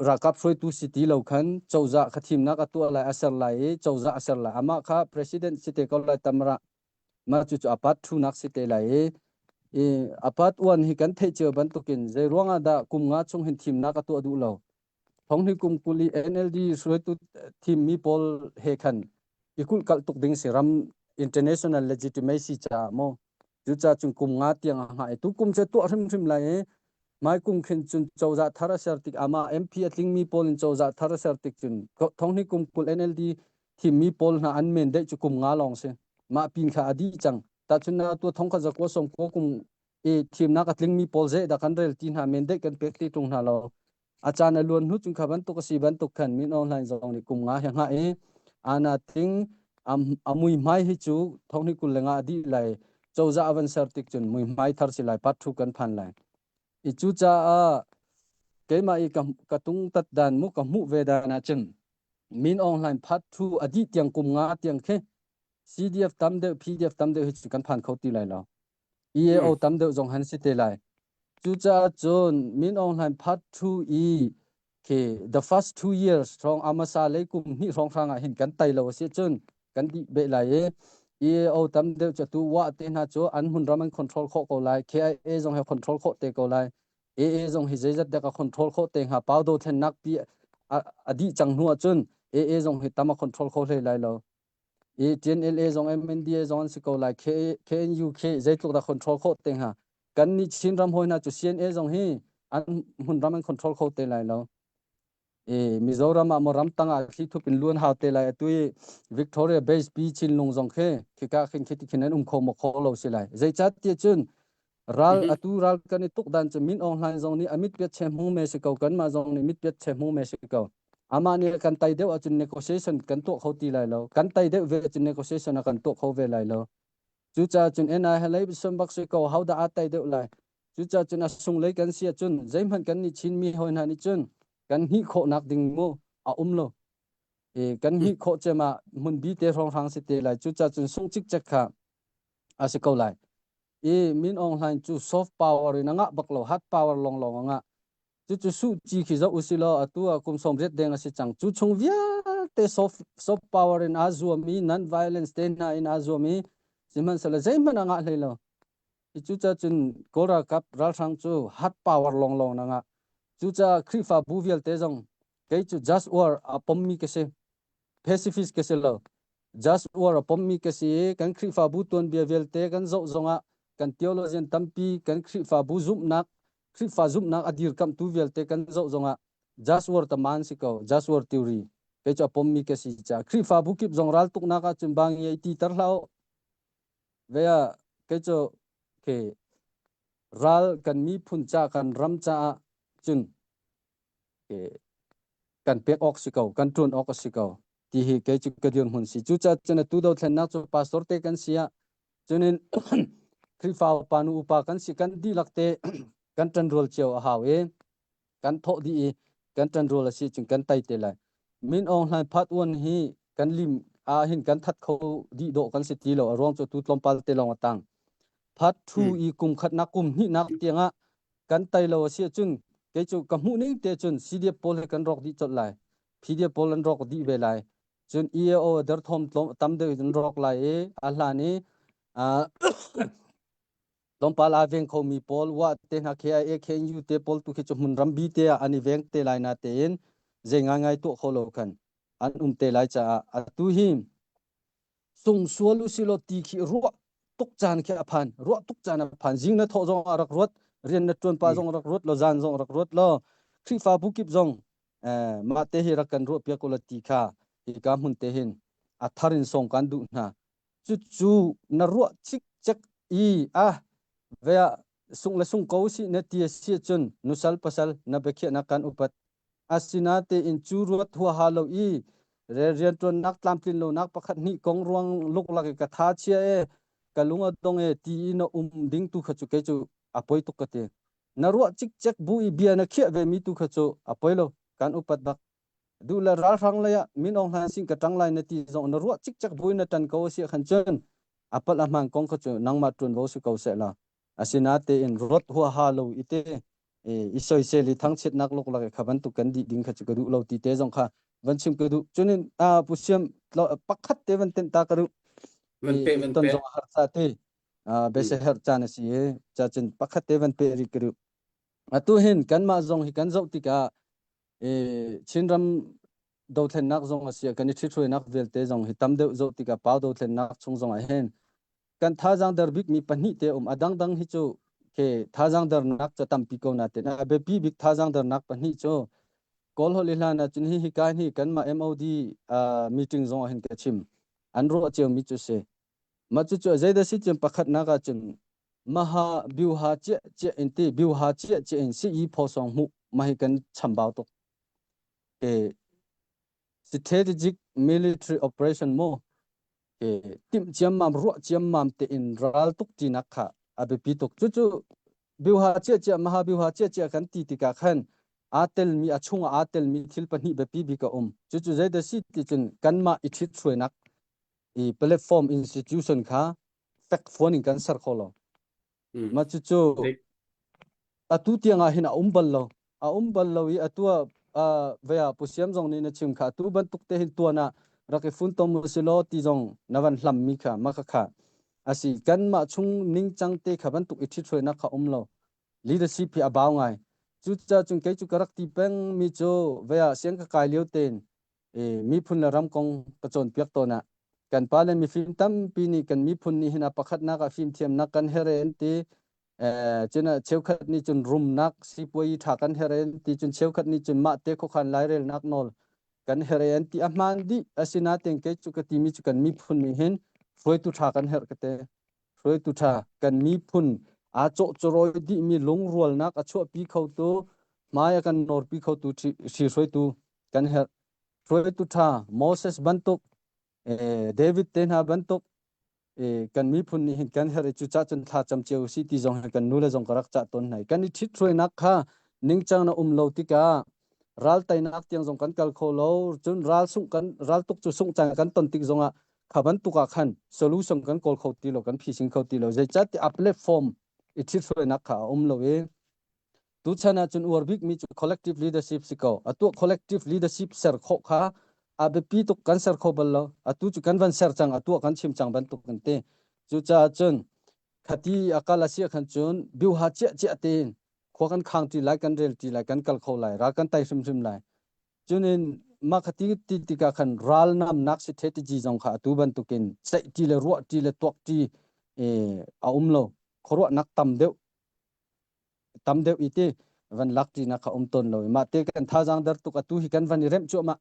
ralkap hruaitu si ti lo khan cozah kha thimnak a tuah lai a ser lai i cozah a ser lai amah kha president si te ko lai tamra mah cu cu apat thunak si te lai i i apat uan hi kan theih cio bantukin zei ruangah dah kum nga chung hin thimnak a tuah duh lo thonghni kum kuli NLD hruaitu thimmi pawl he khan i kulhkalh tuk ding si ram international legitimacy caah maw cucaah cun kum nga tiang a hngah i tu kum cu tuah hrimhrim lai i mai kum khin cun cozah thar a ser tik ama MP a tlingmi pawl in cozah thar a ser tik cun thonghni kum 20 NLD thimmi pawl hna an men deih cu kum nga lawng si mah pin kha a dih cang tahchun na tu thong kha zakua som ko kum i thimnak a tlingmi pawl ze da kan rel ti hna men deih kan pek ti tung hna lo A caan a luan hnu cun kha bantuk a si bantuk khan Min Aung Hlaing zong nih kum nga he hngah i ana ting a muihmai hi cu thonghni 25 a dih lai cozah a van ser tik cun muihmai thar si lai part thu kan phan lai i cucaah keimah i ka, ka tung tat dan mu ka hmuh ve dan ah cun Min Aung Hlaing part thu a dih tiang kum nga tiang khi CDF tam deuh PDF tam deuh hi cu kan phan kho ti lai lo EAO tam deuh zong han si te lai. Cucaah cun Min Aung Hlaing part 2 i khi the first 2 years hrawng amasa lei kum hnih hrawng hrang ah hin kan tai lo a si cun kan dih beh lai i EAO tam deuh cu tu wa te hna cu an hmun ram an control khawh ko lai KIA zong he control khawh te ko lai AA zong hi zeizat dek a control khawh te hnga pau do thlennak pi a dih cang hnu ah cun AA zong hi tam a control kho hlei lai lo i TNLA zong MNDA zong an si ko lai KNU khi zeitluk dah control khawh te hnga kan nih Chin ram hawi hna cu CNA zong hi an hmunram an control kho te lai lo. E Mizoram ah maw ramtang ah thli thup in luan hau te lai atu i Victoria Base pi Chinlung zong khi khika khin khi ti khin an um kho maw kho lo si lai. Zeicah tiah cun ral atu ral kan i tuk dan cu Min Aung Hlaing zong nih a mit piat che hmung me si ko kanmah zong nih mit piat che hmung me si ko. Amah nih kan tai deuh ahcun negotiation kan tuah kho ti lai lo. Kan tai deuh ve ahcun negotiation a kan tuah kho ve lai lo. Cucaah cun NI he lei son bak si ko ho dah aa tai deuh lai. Cucaah cun a sunglei kan si ahcun zeihmanh kan nih Chinmi hawi hna nih cun kan hnih khawhnak ding mu a um lo. E, kan hnih khawh cem ah hmun bi te hrawnghrang si te lai. Cucaah cun sung cikcek kha a si ko lai. I Min Aung Hlaing cu soft power in a ngah bak lo, hard power lawnglawng a ngah. Cucu Suh Ci khi zoh usih law atu ah kum 80 deng a si cang. Cu chung vialte soft, soft power in aa zuam i non violence te hna in aa zuam i sihmanhsehlaw zeihmanh a ngah hlei lo. Cucaah cun Kawl ralkap ralhrang cu hard power lawnglawng na ngah. Cucaah Khrihfabu vialte zong kei cu just war a pommi ka si. Pacifist ka si lo. Just war a pommi ka si i kan Khrihfabu tuanbia vialte kan zoh zongah kan theologian tampi kan Khrihfabu zumhnak Khrihfa zumhnak a dirkamhtu vialte kan zoh zongah just war taman si ko just war theory kei cu a pommi ka si caah Khrihfabu kip zong raltuknak ahcun bang i ti ter hlah u ve ah kei cu ke ral kan miphun ca kan ram caah cun kan pek awk si ko kan ṭuan awk a si ko ti hi kei cu ka dirhmun si cucaah cun atu dothlennak cu pastor te kan si ah cunin Khrihfa upa nu upa kan si kan dihlak te kan ṭanrual cio a hau i kan thawh dih i kan ṭanrual a si cun kan tai te lai Min Aung Hlaing Phat Uan hi kan lim ah hin kan that kho dih dawh kan si ti lo a ruang cu tu tlawmpal te lawng a tang Phat thu i kum khatnak kum hnihnak tiangah kan tai lo a si ahcun kei cu ka hmuh ning te cun CDF pawl hi kan rawk dih colh lai PDF pawl an rawk dih ve lai cun EAO derthawm tlawm tam deuh in rawk lai i a hlan i tlawmpal aa veng khomi pawl wa te hna KIA KNU te pawl tu khi cu hmun rambi te ah an i veng te lai na tein zei ngaingai tuah kho lo khan an um te lai caah atu hi sung sual u silaw ti khi ruah tuk caan khi a phan ruah tuk caan a phan zing na thawh zong ah rak ruat rian na tuan pa zong rak ruat lo zan zong rak ruat lo Khrihfabu kip zong eh, mah te hi rak kan ruah piak ula ti kha hika hmun te hin a thar in song kan duh hna cu cu na ruah cikcek i ah vea sung le sung ko si na ti si cun nusal pasal na biakhiahnak kan upat Asinatein cu ruat huaha lo i rianṭuannak tlamtlin lonak pakhat hnih kong ruang luklak i ka tha chia e ka lung a dong e ti i na um ding tu kha cu kei cu a poi tuk ka ti. Na ruah cikcek bu i bia na khiah ve mi tu kha cu a poi lo kan upat bak. Duh le ralhrang lei ah Min Aung Hlaing sin ka ṭang lai na ti zong na ruah cikcek bu in na ṭan ko a si khan cun a palh a hmaan kong kha cu nangmah ṭuanvo si ko seh la. Asinatein ruat huaha lo i te i soisel i thangchiatnak luklak i kha bantuk kan dih ding kha cu ka duh lo ti te zong kha van chim ka duh cunin pu siam pakhat te van tenh ta ka duh van pe van ton pe zong har ca te bese her caan a si i ca cun pakhat te van pe ri ka duh atu hin kanmah zong hi kan zoh tikah Chinram dothlennak zong a si kan i ṭhithruainak vialte zong hi tam deuh zoh tikah pau dothlennak chung zong ah hin kan thazaang der bikmi pahnih te um a dangdang hi cu ke thazaang dernak cu tampi ko na ten a biapi bik thazaang dernak pahnih cu kawl holh i hlan ah cun hi hi kai hi kanmah MOD uh, meeting zong ah hin ka chim an ruah cio mi cu si ma cu cu zeidah si cun pakhatnak ah cun maha biuha chia chia in ti biuha chia chia in si i pho song mu ma hi kan chambau tuk ke strategic military operation mo timh ciammam ruah ciammam tein ral tuk tinak kha a biapi tuk cucu biuha ciacia maha biuha ciacia kan ti tikah khan aa telmi a chungah aa telmi thil pahnih biapi bik a um cucu zeidah si ti cun kanmah i ṭhithruainak i platform institution kha fekfuan in kan ser kho lo Mah cucu atu tiang ah hin a um bal lo. A um bal lo i atu ah vea Pu Siam zong nih na chim kha atu bantuk te hin tuan ah rak i funtom u si law ti zong na van hlam mi kha mah kha asi kanmah chung ningcang te kha bantuk i ṭhithruainak kha um lo. Leadership hi a bau ngai. Cucaah cun kei cu ka rak ti peng mi cu vea siang ka kai lio tein miphun le ram kong ka cawnpiak tawn ah kan pa le mifim tampi nih kan miphun nih hin a pakhatnak ah fimthiamnak kan here an ti. Cun cheukhat nih cun rumnak sipuai ṭha kan herh an ti cun cheukhat nih cun mah te khuakhan lairelnak nawl kan herh an ti a hmaan dih asinain kei cu ka timi cu kan miphun nih hin hruaitu ṭha kan herh ka te hruaitu ṭha kan miphun aa cawhcawrawi dihmi lungrualnak a chuahpi khotu hmai a kan nawrpi khotu hri hruaitu kan herh hruaitu ṭha Moses bantuk David te hna bantuk kan miphun nih hin kan herh i cucah cun thla cam cio si ti zong hi kan nule zong ka rak cah tawn hna kan i ṭhithruainak kha ningcang na um lo tikah ral teinak tiang zong kan kal kho lo cun ral sungh kan ral tuk cu sungh caan kan ton tik zongah kha bantuk ah khan solution kan kawl kho ti lo kan phising kho ti lo zeicahtiah a platform i ṭhithruainak kha a um lo i Tuchan ahcun uar bikmi cu collective leadership si ko. Atu collective leadership ser khawh kha a biapi tuk kan ser kho bal lo. Atu cu kan van ser cang, atu ah kan chim cang bantuk kan ti. Cucaah cun khati a kal a si khan cun biuha ciah ciah tein khua kan khang ti lai, kan rel ti lai, kan kal kho lai, ral kan tai hrimhrim lai. Cunin mah khati ti tikah khan ral namnak strategy zong kha atu bantukin ceih ti le ruah ti le tuak ti a um lo. Khuaruahnak tam deuh tam deuh i ti van lak ṭinak kha um tawn lo i mah te kan thazaang der tuk atu hi kan van i remh cuahmah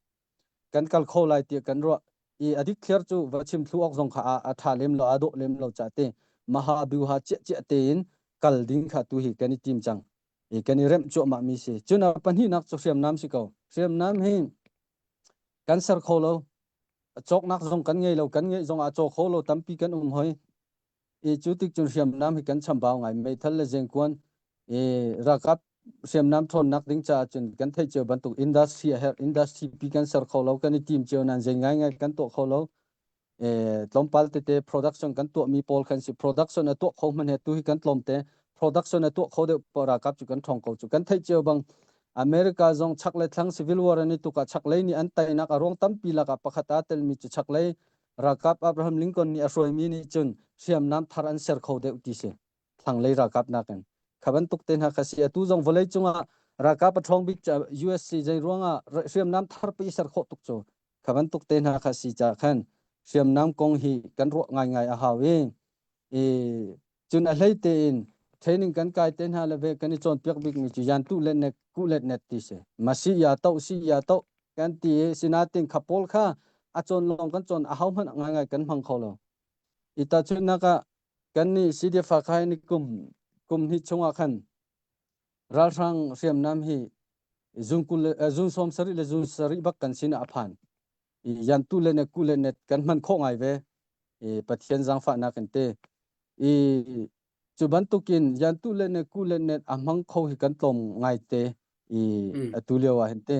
kan kal kho lai tiah kan ruah i a dikthliar cu va chim thlu awk zong kha a ṭha lem lo a dawh lem lo ca te maha biuha ciah ciah tein kal ding kha tu hi kan i tim cang i kan i remh cuahmah mi si cun a pahnihnak cu hriamnam si ko hriamnam hi kan ser kho lo cawknak zong kan ngei lo kan ngeih zong ah caw kho lo tampi kan um hoi i cu tik cun hriamnam hi kan chambau ngai meithal le zengkuan i ralkap hriamnam ṭhawnnak ding caah cun kan theih cio bantuk industry a herh industry pi kan ser kho lo kan i tim cio nan zei ngai ngai kan tuah kho lo e tlawmpal tete production kan tuah mi pawl kan si production a tuah kho hman he tu hi kan tlawm te production a tuah kho deuh ralkap cu kan ṭhawng ko cu kan theih cio bang America zong chak le thlang civil war an i tuk ah chaklei nih an teinak a ruang tampi lakah pakhat aa telmi cu chaklei Ralkap Abraham Lincoln nih a hruaimi nih cun hriamnam thar an ser kho deuh ti si. Thlanglei ralkap nakin. Kha bantuk te hna kha si. Atu zong vawlei cungah ralkap a ṭhawng bik USC zei ruangah hriamnam thar pi ser khawh tuk cu. Kha bantuk te hna kha si ca khan hriamnam kong hi kan ruah ngaingai a hau i, i cun a hlei tein training kan kai te hna le ve kan i cawnpiak bikmi cu yan tu let net ku let net ti si masi ya to si ya to kan ti i sinatin kha pawl kha a cawn lawng kan cawn a hau hmanh ngaingai kan hmang kho lo i tahchunhnak ah kan nih CDF khai ni kum kum hnih chungah khan ralhrang hriamnam hi zun kul zun sawm sarih le zun sarih bak kan sin ah a phan i yan tu le net ku le net kan hman khawh ngai ve i Pathian zaangfahnak in te i cu bantukin yan tu le net ku le net a hmang kho hi kan tlawm ngai te i atu lio ah hin te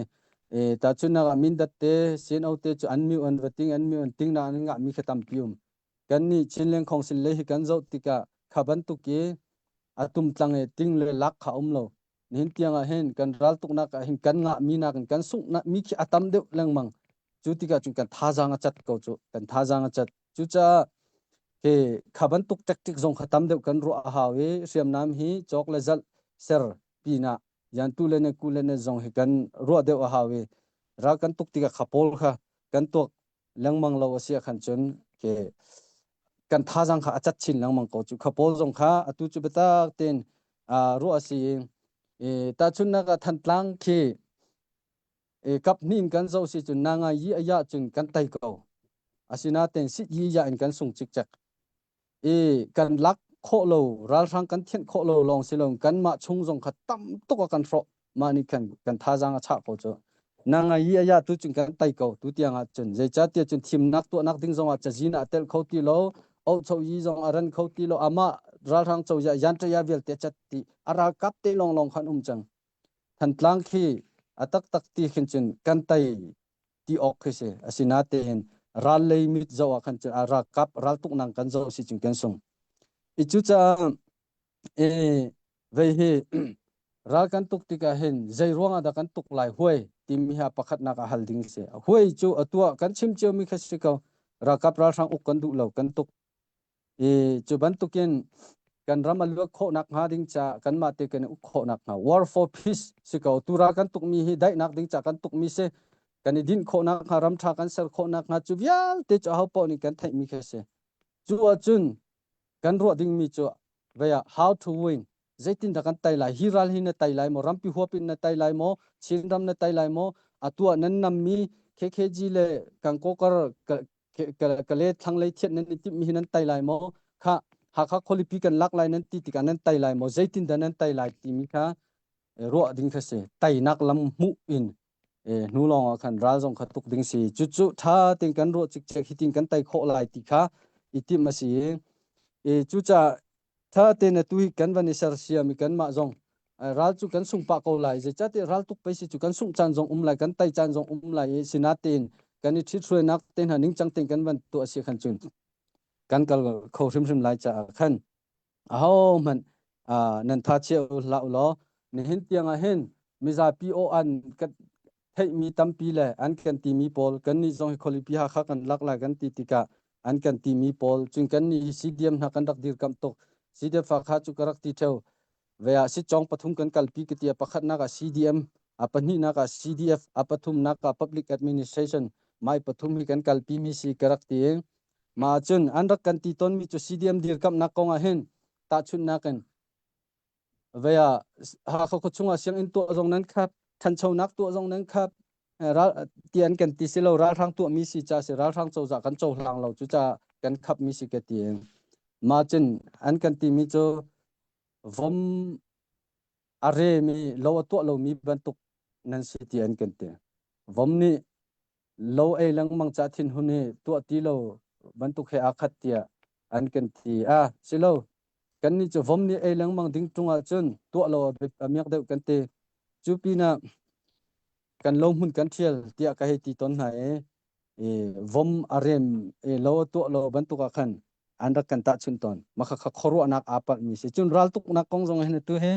e tahchunhnak ah Mindat te CNO te cu an miu an vating an miu an ting na an ngah mi kha tampi um kan nih Chinleng Khongsil le hi kan zoh tikah kha bantuk i atum tlang e ting le lak kha um lo nihin tiang ah hin kan raltuknak ah hin kan ngah mi nakin kan sungh mi khi a tam deuh lengmang cu tikah cun kan thazaang a cat ko cu kan thazaang a cat cucaah he kha bantuk tactic zong kha tam deuh kan ruah a hau i hriamnam hi cawk le zalh ser pinah yantu le ne ku le ne zong hi kan ruah deuh a hau i ral kan tuk tikah kha pawl kha kan tuak lengmang lo a si khan cun ke kan thazaang kha a cat chin lengmang ko cu kha pawl zong kha atu cu biatak tein ruah a si i tahchunhnak ah Thantlang khi kap hnih in kan zoh si cun na yi a ya cun kan tei ko asinain sit yi ya in kan sung cikcek i kan lak khawh lo ralhrang kan thianh khawh lo lawng si lo kanmah chung zong kha tam tuk a kan hrawh mah nih khan kan thazaang a chah ko cu nanga yi aya tu cun kan tai ko tu tiang ah cun zeicahtiah cun thimnak tuahnak ding zong ah cazin ah tel kho ti lo oh cho yi zong a ran kho ti lo ama ralhrang cozah yan ṭaya vialte cat ti a ralkap te long long khan um cang Thantlang khi a taktak ti khin cun kan tai ti awk khi si asinatein ral lei mit zoh ah khan cun a ralkap raltuknak kan zoh si cun kan sung i cucaah e vei hi ral kan tuk tikah hin zei ruangah dah kan tuk lai huai timi ha pakhatnak a hal ding si huai cu atuah kan chim cio mi kha si ko ralkap ralhrang uk kan duh lo kan tuk I cu bantukin kan ram a luat khawhnak hnga ding ca kanmah te kan i uk khawhnak hnga war for peace si ko tu ral kan tukmi hi daihnak ding ca kan tukmi si kan i dinh khawhnak hnga ram ṭha kan ser khawhnak hnga cu vialte cu aho paoh nih kan theihmi khi si cu ahcun kan ruah dingmi cu. Vei ah how to win zeitindah kan tai lai hi ral hi na tai lai maw rampi huap in na tai lai maw Chinram na tai lai maw atu ah nan nammi KKG le Kangkokar kale thlanglei thiat nan i timhmi hi nan tai lai maw kha Hakha khualipi kan lak lai nan ti tikah nan tai lai maw zeitindah nan tai lai timi kha ruah ding kha si tainak lam hmuh in hnu lawng ah khan ral zong kha tuk ding si cucu tha tein kan ruah cikcek hitin kan tai khawh lai ti kha i timh a si i cucaah tha tein atu hi kan van i sersiam i kanmah zong ral cu kan sung pah ko lai zeicahtiah ral tuk pei si cu kan sungh caan zong um lai kan tai caan zong um lai i sinatein kan i ṭhithruainak te hna ningcang tein kan van tuah si khan cun kan kal kho hrimhrim lai caah khan ahohmanh nan tha chia hlah u law nihin tiang ah hin mizapi aw an kan theihmi tampi le an kan timi pawl kannih zong hi khualipi Hakha kan lak lai kan ti tikah an kan timi pawl cun kannih hi CDM hna kan rak dirkamh tuk CDF Hakha cu ka rak ti theo ve ah sitcawng pathum kan kalpi ka ti a pakhatnak ah CDM a pahnihnak ah CDF a pathumnak ah Public Administration mai pathum hi kan kalpi mi si ka rak ti mah cun an rak kan ti tawnmi cu CDM dirkamhnak kong ah hin tahchunhnak in Vei ah Hakha khuachung ah sianginn tuah zong nan khap, ṭhanchonak tuah zong nan khap. Ral ti an kan ti si lo ralhrang tuahmi si ca si ralhrang cozah kan cohlang lo cucaah kan khapmi si ka ti. Mah cun an kan timi cu vom a remi lo a tuah lomi bantuk nan si ti an kan ti. Vom nih lo ei lengmang ca thinhun hi tuah ti lo bantuk he aa khat tiah an kan ti. Ah si lo kannih cu vom nih ei lengmang ding ṭung ahcun tuah lo a miak deuh kan ti. Cu pinah kan lo hmun kan ṭhial tiah ka hei ti tawn hna i, i vom a rem i lo a tuah lo bantuk ah khan an rak kan tahchunh tawn. Mah khakha khuaruahnak aa palhmi si. Cun raltuknak kong zong hin atu hi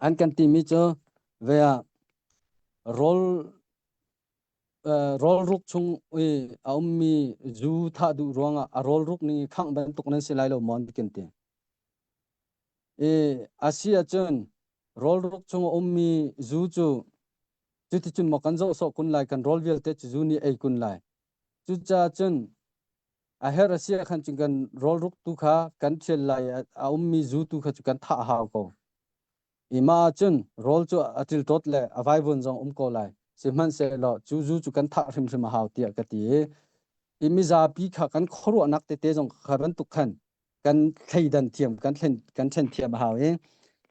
an kan timi cu ve ah rawl rawlruk chung i a ummi zu thah duh ruangah a rawlruk ning i khangh bantuk nan si lai lo maw an kan ti. I a si ahcun rawlruk chung a ummi zu cu cuticun maw kan zoh sawh kun lai kan rawl vialte cu zu nih ei kun lai. Cucaah cun a herh a si ah khan cun kan rawlruk tu kha kan ṭhial lai a ummi zu tu kha cu kan thah a hau ko. I mah ahcun rawl cu a ṭilṭawt le a vaivun zong um ko lai. Sihmanhsehlaw cu zu cu kan thah hrimhrim a hau tiah ka ti i, i mizapi kha kan khuaruahnak tete zong kha bantuk khan kan thleidan thiam kan thlen kan ṭhen thiam a hau i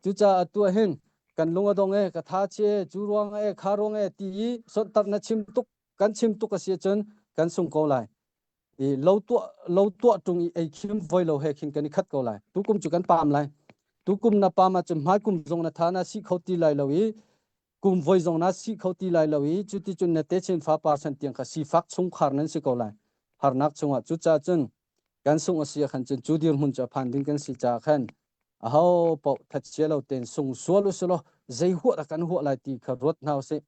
cucaah atu ah hin kan lung a dong e ka tha chi e cu ruang e kha ruang e ti i sonhtarh na chim tuk kan chim tuk a si ahcun kan sung ko lai. I lo tuah lo tuah ṭung i ei khim voi lo he khin kan i khat ko lai. Tukum cu kan paam lai. Tukum na paam ahcun hmaikum zong na tha na si kho ti lai lo i kum voi zong na si kho ti lai lo i cuticun na techin fapa san tiang kha sifak chungkhar nan si ko lai. Harnak chungah cucaah cun kan sung a si ah khan cun cu dirhmun cu a phan ding kan si caah khan aho paoh thatchia lo tein sung sual usilaw zei huah dah kan huah lai ti kha ruat hna usih.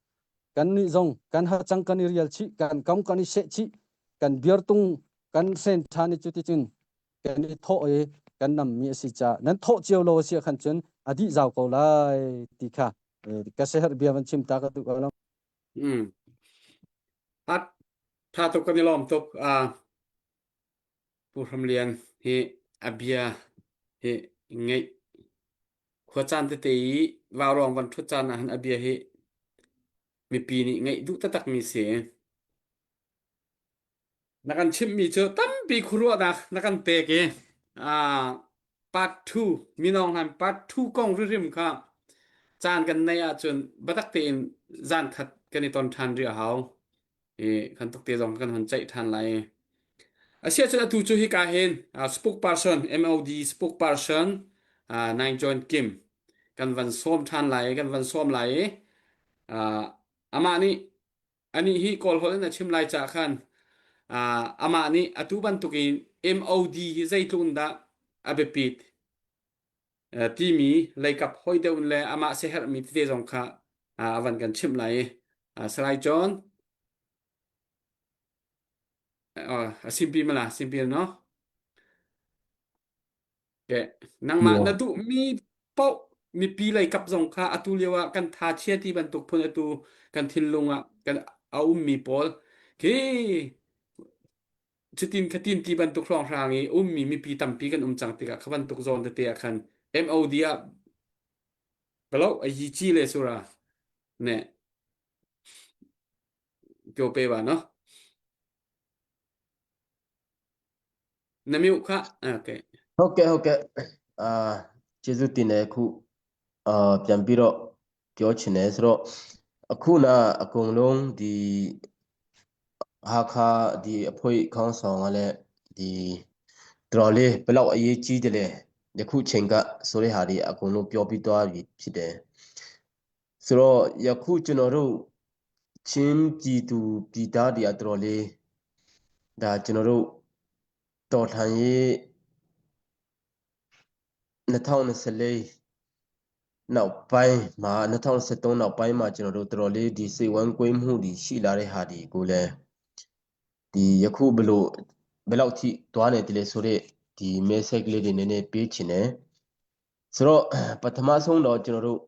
Kannih zong kan hacang kan i rial chih, kan kam kan i seh chih, kan biartung kan hren ṭhan i cuticun kan i thawh i kan nammi a si caah nan thawh cio lo a si ah khan cun a dih zau ko lai ti kha ka siaherh bia van chim ta ka duh ko lo. Mm. At tha tuk kan i lawm tuk. Uh, Pu Hram Lian hi a bia hi ngeih Khuacaan tete i vaurawng van ṭhut caan ahhin a bia hi mipi nih ngaih duh taktakmi si. Na kan chimhmi cu tampi khuaruahnak na kan pek i ah part 2 minong hlan part 2 kong hrimhrim kha caan kan neih ahcun biatak tein zan khat kan i ton ṭhan rih a hau. I kan tuk te zong kan hon ceih ṭhan lai. Asiahcun atu cu hika hin uh, spokesperson MOD spokesperson uh, Nine John Kim kan van sawm ṭhan lai kan van sawm lai i uh, amah nih anih hi Kawl holh in a chim lai caah khan uh, amah nih atu bantukin MOD hi zeitluk in dah a biapit uh, timi leikap hoi deuh in le amah siaherhmi tete zong kha uh, a van kan chimh lai i uh, Salai John a simpi mala simpi no ke nangmah na duh mi paoh mipi lei kap zong kha atu lio ah kan tha chia ti bantuk phun atu kan thinlung ah kan a um mi pawl khi Cutin khatin ti bantuk hrawnghrang i ummi mipi tampi kan um cang tikah kha bantuk zawn tete ah khan MOD ah kalo a yi chi le sura ne pyo pe ba no na mute ခ okay ဟုတ်ကဲ့ဟုတ်ကဲ့အာကျေးဇူးတင်တယ်အခုအာပြန်ပြီးတော့ပြောချင်တယ်ဆိုတော့အခုနအကုန်လုံးဒီဟာခါဒီအဖွဲ့ခေါင်းဆောင်ကလည်းဒီတော်တော်လေးဘယ်လောက်အရေးကြီးတယ်လဲယခုချိန်ကဆိုတဲ့ဟာတွေအကုန်လုံးပြောပြီးသွားပြီဖြစ်တယ်ဆိုတော့ယခုကျွန်တော်တို့ချင်းပြည်သူပြည်သားတွေကတော်တော်လေးဒါကျွန်တော်တို့တော်လှန်ရေး2024နောက်ပိုင်းမှာ2023နောက်ပိုင်းမှာကျွန်တော်တို့တော်တော်လေးဒီစိတ်ဝမ်းကွဲမှုတွေရှိလာတဲ့ဟာတွေကိုလည်းဒီယခုဘလို့ဘယ်လောက်ထိသွားနေတယ်လဲဆိုတော့ဒီ message လေးတွေနည်းနည်းပေးချင်တယ်ဆိုတော့ပထမဆုံးတော့ကျွန်တော်တို့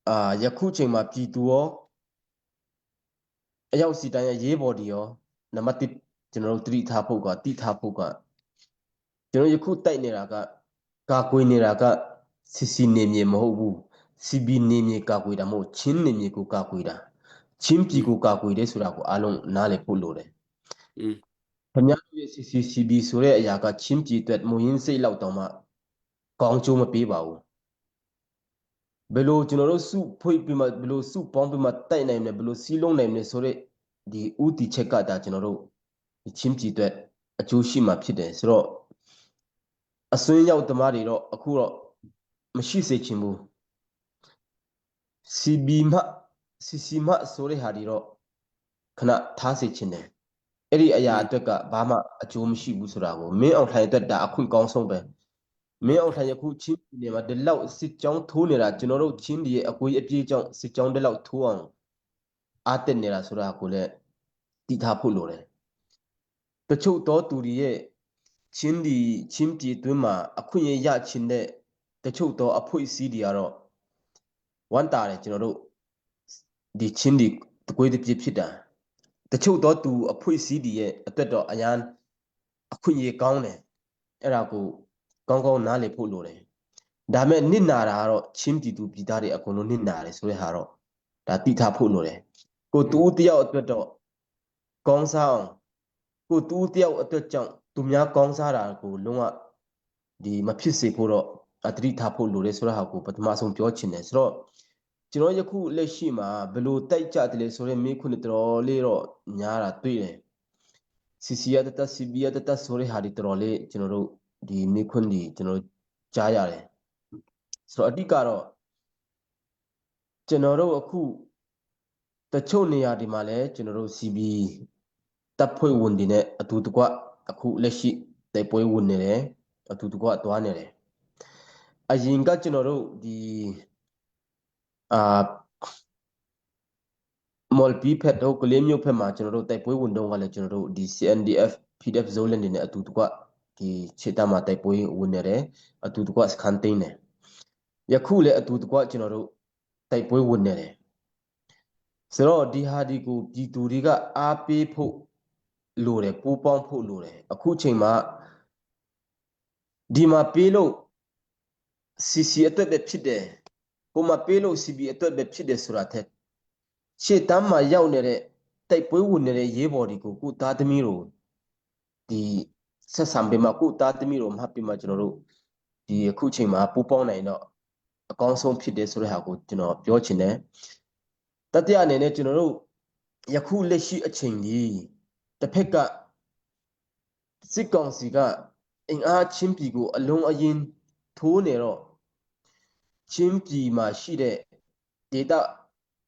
အာယခုချိန်မှာပြည်သူရောအရောက်စီတိုင်းရဲ့ရေးဘော်ဒီရောနံပါတ်1ကျွန်တော်တို့တတိထားဖို့ကတိထားဖို့ကကျွန်တော်ယခုတိုက်နေတာကကာကွယ်နေတာကစီစီနေမြေမဟုတ်ဘူး CB နေမြေကာကွယ်တာမဟုတ်ချင်းနေမြေကိုကာကွယ်တာချင်းပြည်ကိုကာကွယ်တယ်ဆိုတာကိုအားလုံးနားလည်ဖို့လိုတယ် อืม ခင်ဗျားတို့ရဲ့ CCCB ဆိုတဲ့အရာကချင်းပြည်အတွက်မူရင်းစိတ်လောက်တောင်မှကောင်းကျိုးမပေးပါဘူးဘယ်လိုကျွန်တော်တို့စုဖွေးပြီးမှဘယ်လိုစုပေါင်းပြီးမှတိုက်နိုင်မလဲဘယ်လိုစီးလုံးနိုင်မလဲဆိုတဲ့ဒီဥတီချက်ကဒါကျွန်တော်တို့ဒီချင်းပြည်အတွက်အကျိုးရှိမှာဖြစ်တယ်ဆိုတော့အစွန်းရောက်သမားတွေတော့အခုတော့မရှိစေချင်ဘူး CB မှ CC မှဆိုတဲ့ဟာတွေတော့ခဏထားစေချင်တယ်အဲ့ဒီအရာအတွက်ကဘာမှအကျိုးမရှိဘူးဆိုတာကိုမင်းအောင်ထိုင်အတွက်ဒါအခွင့်ကောင်းဆုံးပဲမင်းအောင်ထိုင်ယခုချင်းပြည်နယ်မှာဒီလောက်စစ်ကြောင်းထိုးနေတာကျွန်တော်တို့ချင်းပြည်ရဲ့အကွေးအပြေးကြောင့်စစ်ကြောင်းဒီလောက်ထိုးအောင်အားတက်နေတာဆိုတာကိုလည်းသိထားဖို့လိုတယ်တချို့တော့သူတွေရဲ့ချင်းဒီချင်းပြည်တွင်းမှာအခွင့်အရေးရချင်တဲ့တချို့တော့အဖွဲ့အစည်းတွေကတော့ဝမ်းတာတယ်ကျွန်တော်တို့ဒီချင်းဒီတကွေးတပြေးဖြစ်တာတချို့တော့သူအဖွဲ့အစည်းတွေရဲ့အတွက်တော့အရန်အခွင့်အရေးကောင်းတယ်အဲ့ဒါကိုကောင်းကောင်းနားလည်ဖို့လိုတယ်ဒါမဲ့နစ်နာတာကတော့ချင်းပြည်သူပြည်သားတွေအကုန်လုံးနစ်နာတယ်ဆိုတဲ့ဟာတော့ဒါသိထားဖို့လိုတယ်ကိုတူတယောက်အတွက်တော့ကောင်းစားအောင်ကိုတူတယောက်အတွက်ကြောင့်သူများကောင်းစားတာကိုလုံးဝဒီမဖြစ်စေဖို့တော့အတတိထားဖို့လိုတယ်ဆိုတဲ့ဟာကိုပထမဆုံးပြောချင်တယ်ဆိုတော့ကျွန်တော်ယခုလက်ရှိမှာဘယ်လိုတိုက်ကြတယ်လဲဆိုတဲ့မိခုနဲ့တော်တော်လေးတော့ညားတာတွေ့တယ် CC ရတတ CB ရတတဆိုတဲ့ဟာဒီတော်တော်လေးကျွန်တော်တို့ဒီမိခွန်းဒီကျွန်တော်ကြားရတယ်ဆိုတော့အတိကတော့ကျွန်တော်တို့အခုတချို့နေရာဒီမှာလည်းကျွန်တော်တို့ CB တပ်ဖွဲ့ဝင်တွေနဲ့အတူတကွအခုလက်ရှိတိုက်ပွဲဝင်နေတယ်အတူတကွသွားနေတယ်အရင်ကကျွန်တော်တို့ဒီအာမော်လ်ပီဖက်တို့ကလေးမျိုးဖက်မှာကျွန်တော်တို့တိုက်ပွဲဝင်တော့ကလည်းကျွန်တော်တို့ဒီ CNDF PDF ဇိုလန်တွေနဲ့အတူတကွဒီခြေတမ်းမှာတိုက်ပွဲဝင်နေတယ်အတူတကွစခန်းသိမ်းတယ်ယခုလည်းအတူတကွကျွန်တော်တို့တိုက်ပွဲဝင်နေတယ်ဆိုတော့ဒီဟာဒီကိုပြည်သူတွေကအားပေးဖို့လိုတယ်ပူးပေါင်းဖို့လိုတယ်အခုချိန်မှာဒီမှာပေးလို့ CC အတွက်ပဲဖြစ်တယ်ဟိုမှာပေးလို့ CB အတွက်ပဲဖြစ်တယ်ဆိုတာထက်ရှေ့တန်းမှာရောက်နေတဲ့တိုက်ပွဲဝင်နေတဲ့ရေးဘော်တွေကိုကိုသားသမီးတို့ဒီဆက်ဆံပေးမှာကိုသားသမီးတို့မှတ်ပြီးမှကျွန်တော်တို့ဒီအခုချိန်မှာပူးပေါင်းနိုင်တော့အကောင်းဆုံးဖြစ်တယ်ဆိုတဲ့ဟာကိုကျွန်တော်ပြောချင်တယ်တတိယအနေနဲ့ကျွန်တော်တို့ယခုလက်ရှိအချိန်ကြီးတစ်ဖက်ကစစ်ကောင်စီကအင်အားချင်းပြည်ကိုအလုံးအရင်ထိုးနေတော့ချင်းပြည်မှာရှိတဲ့ဒေတာ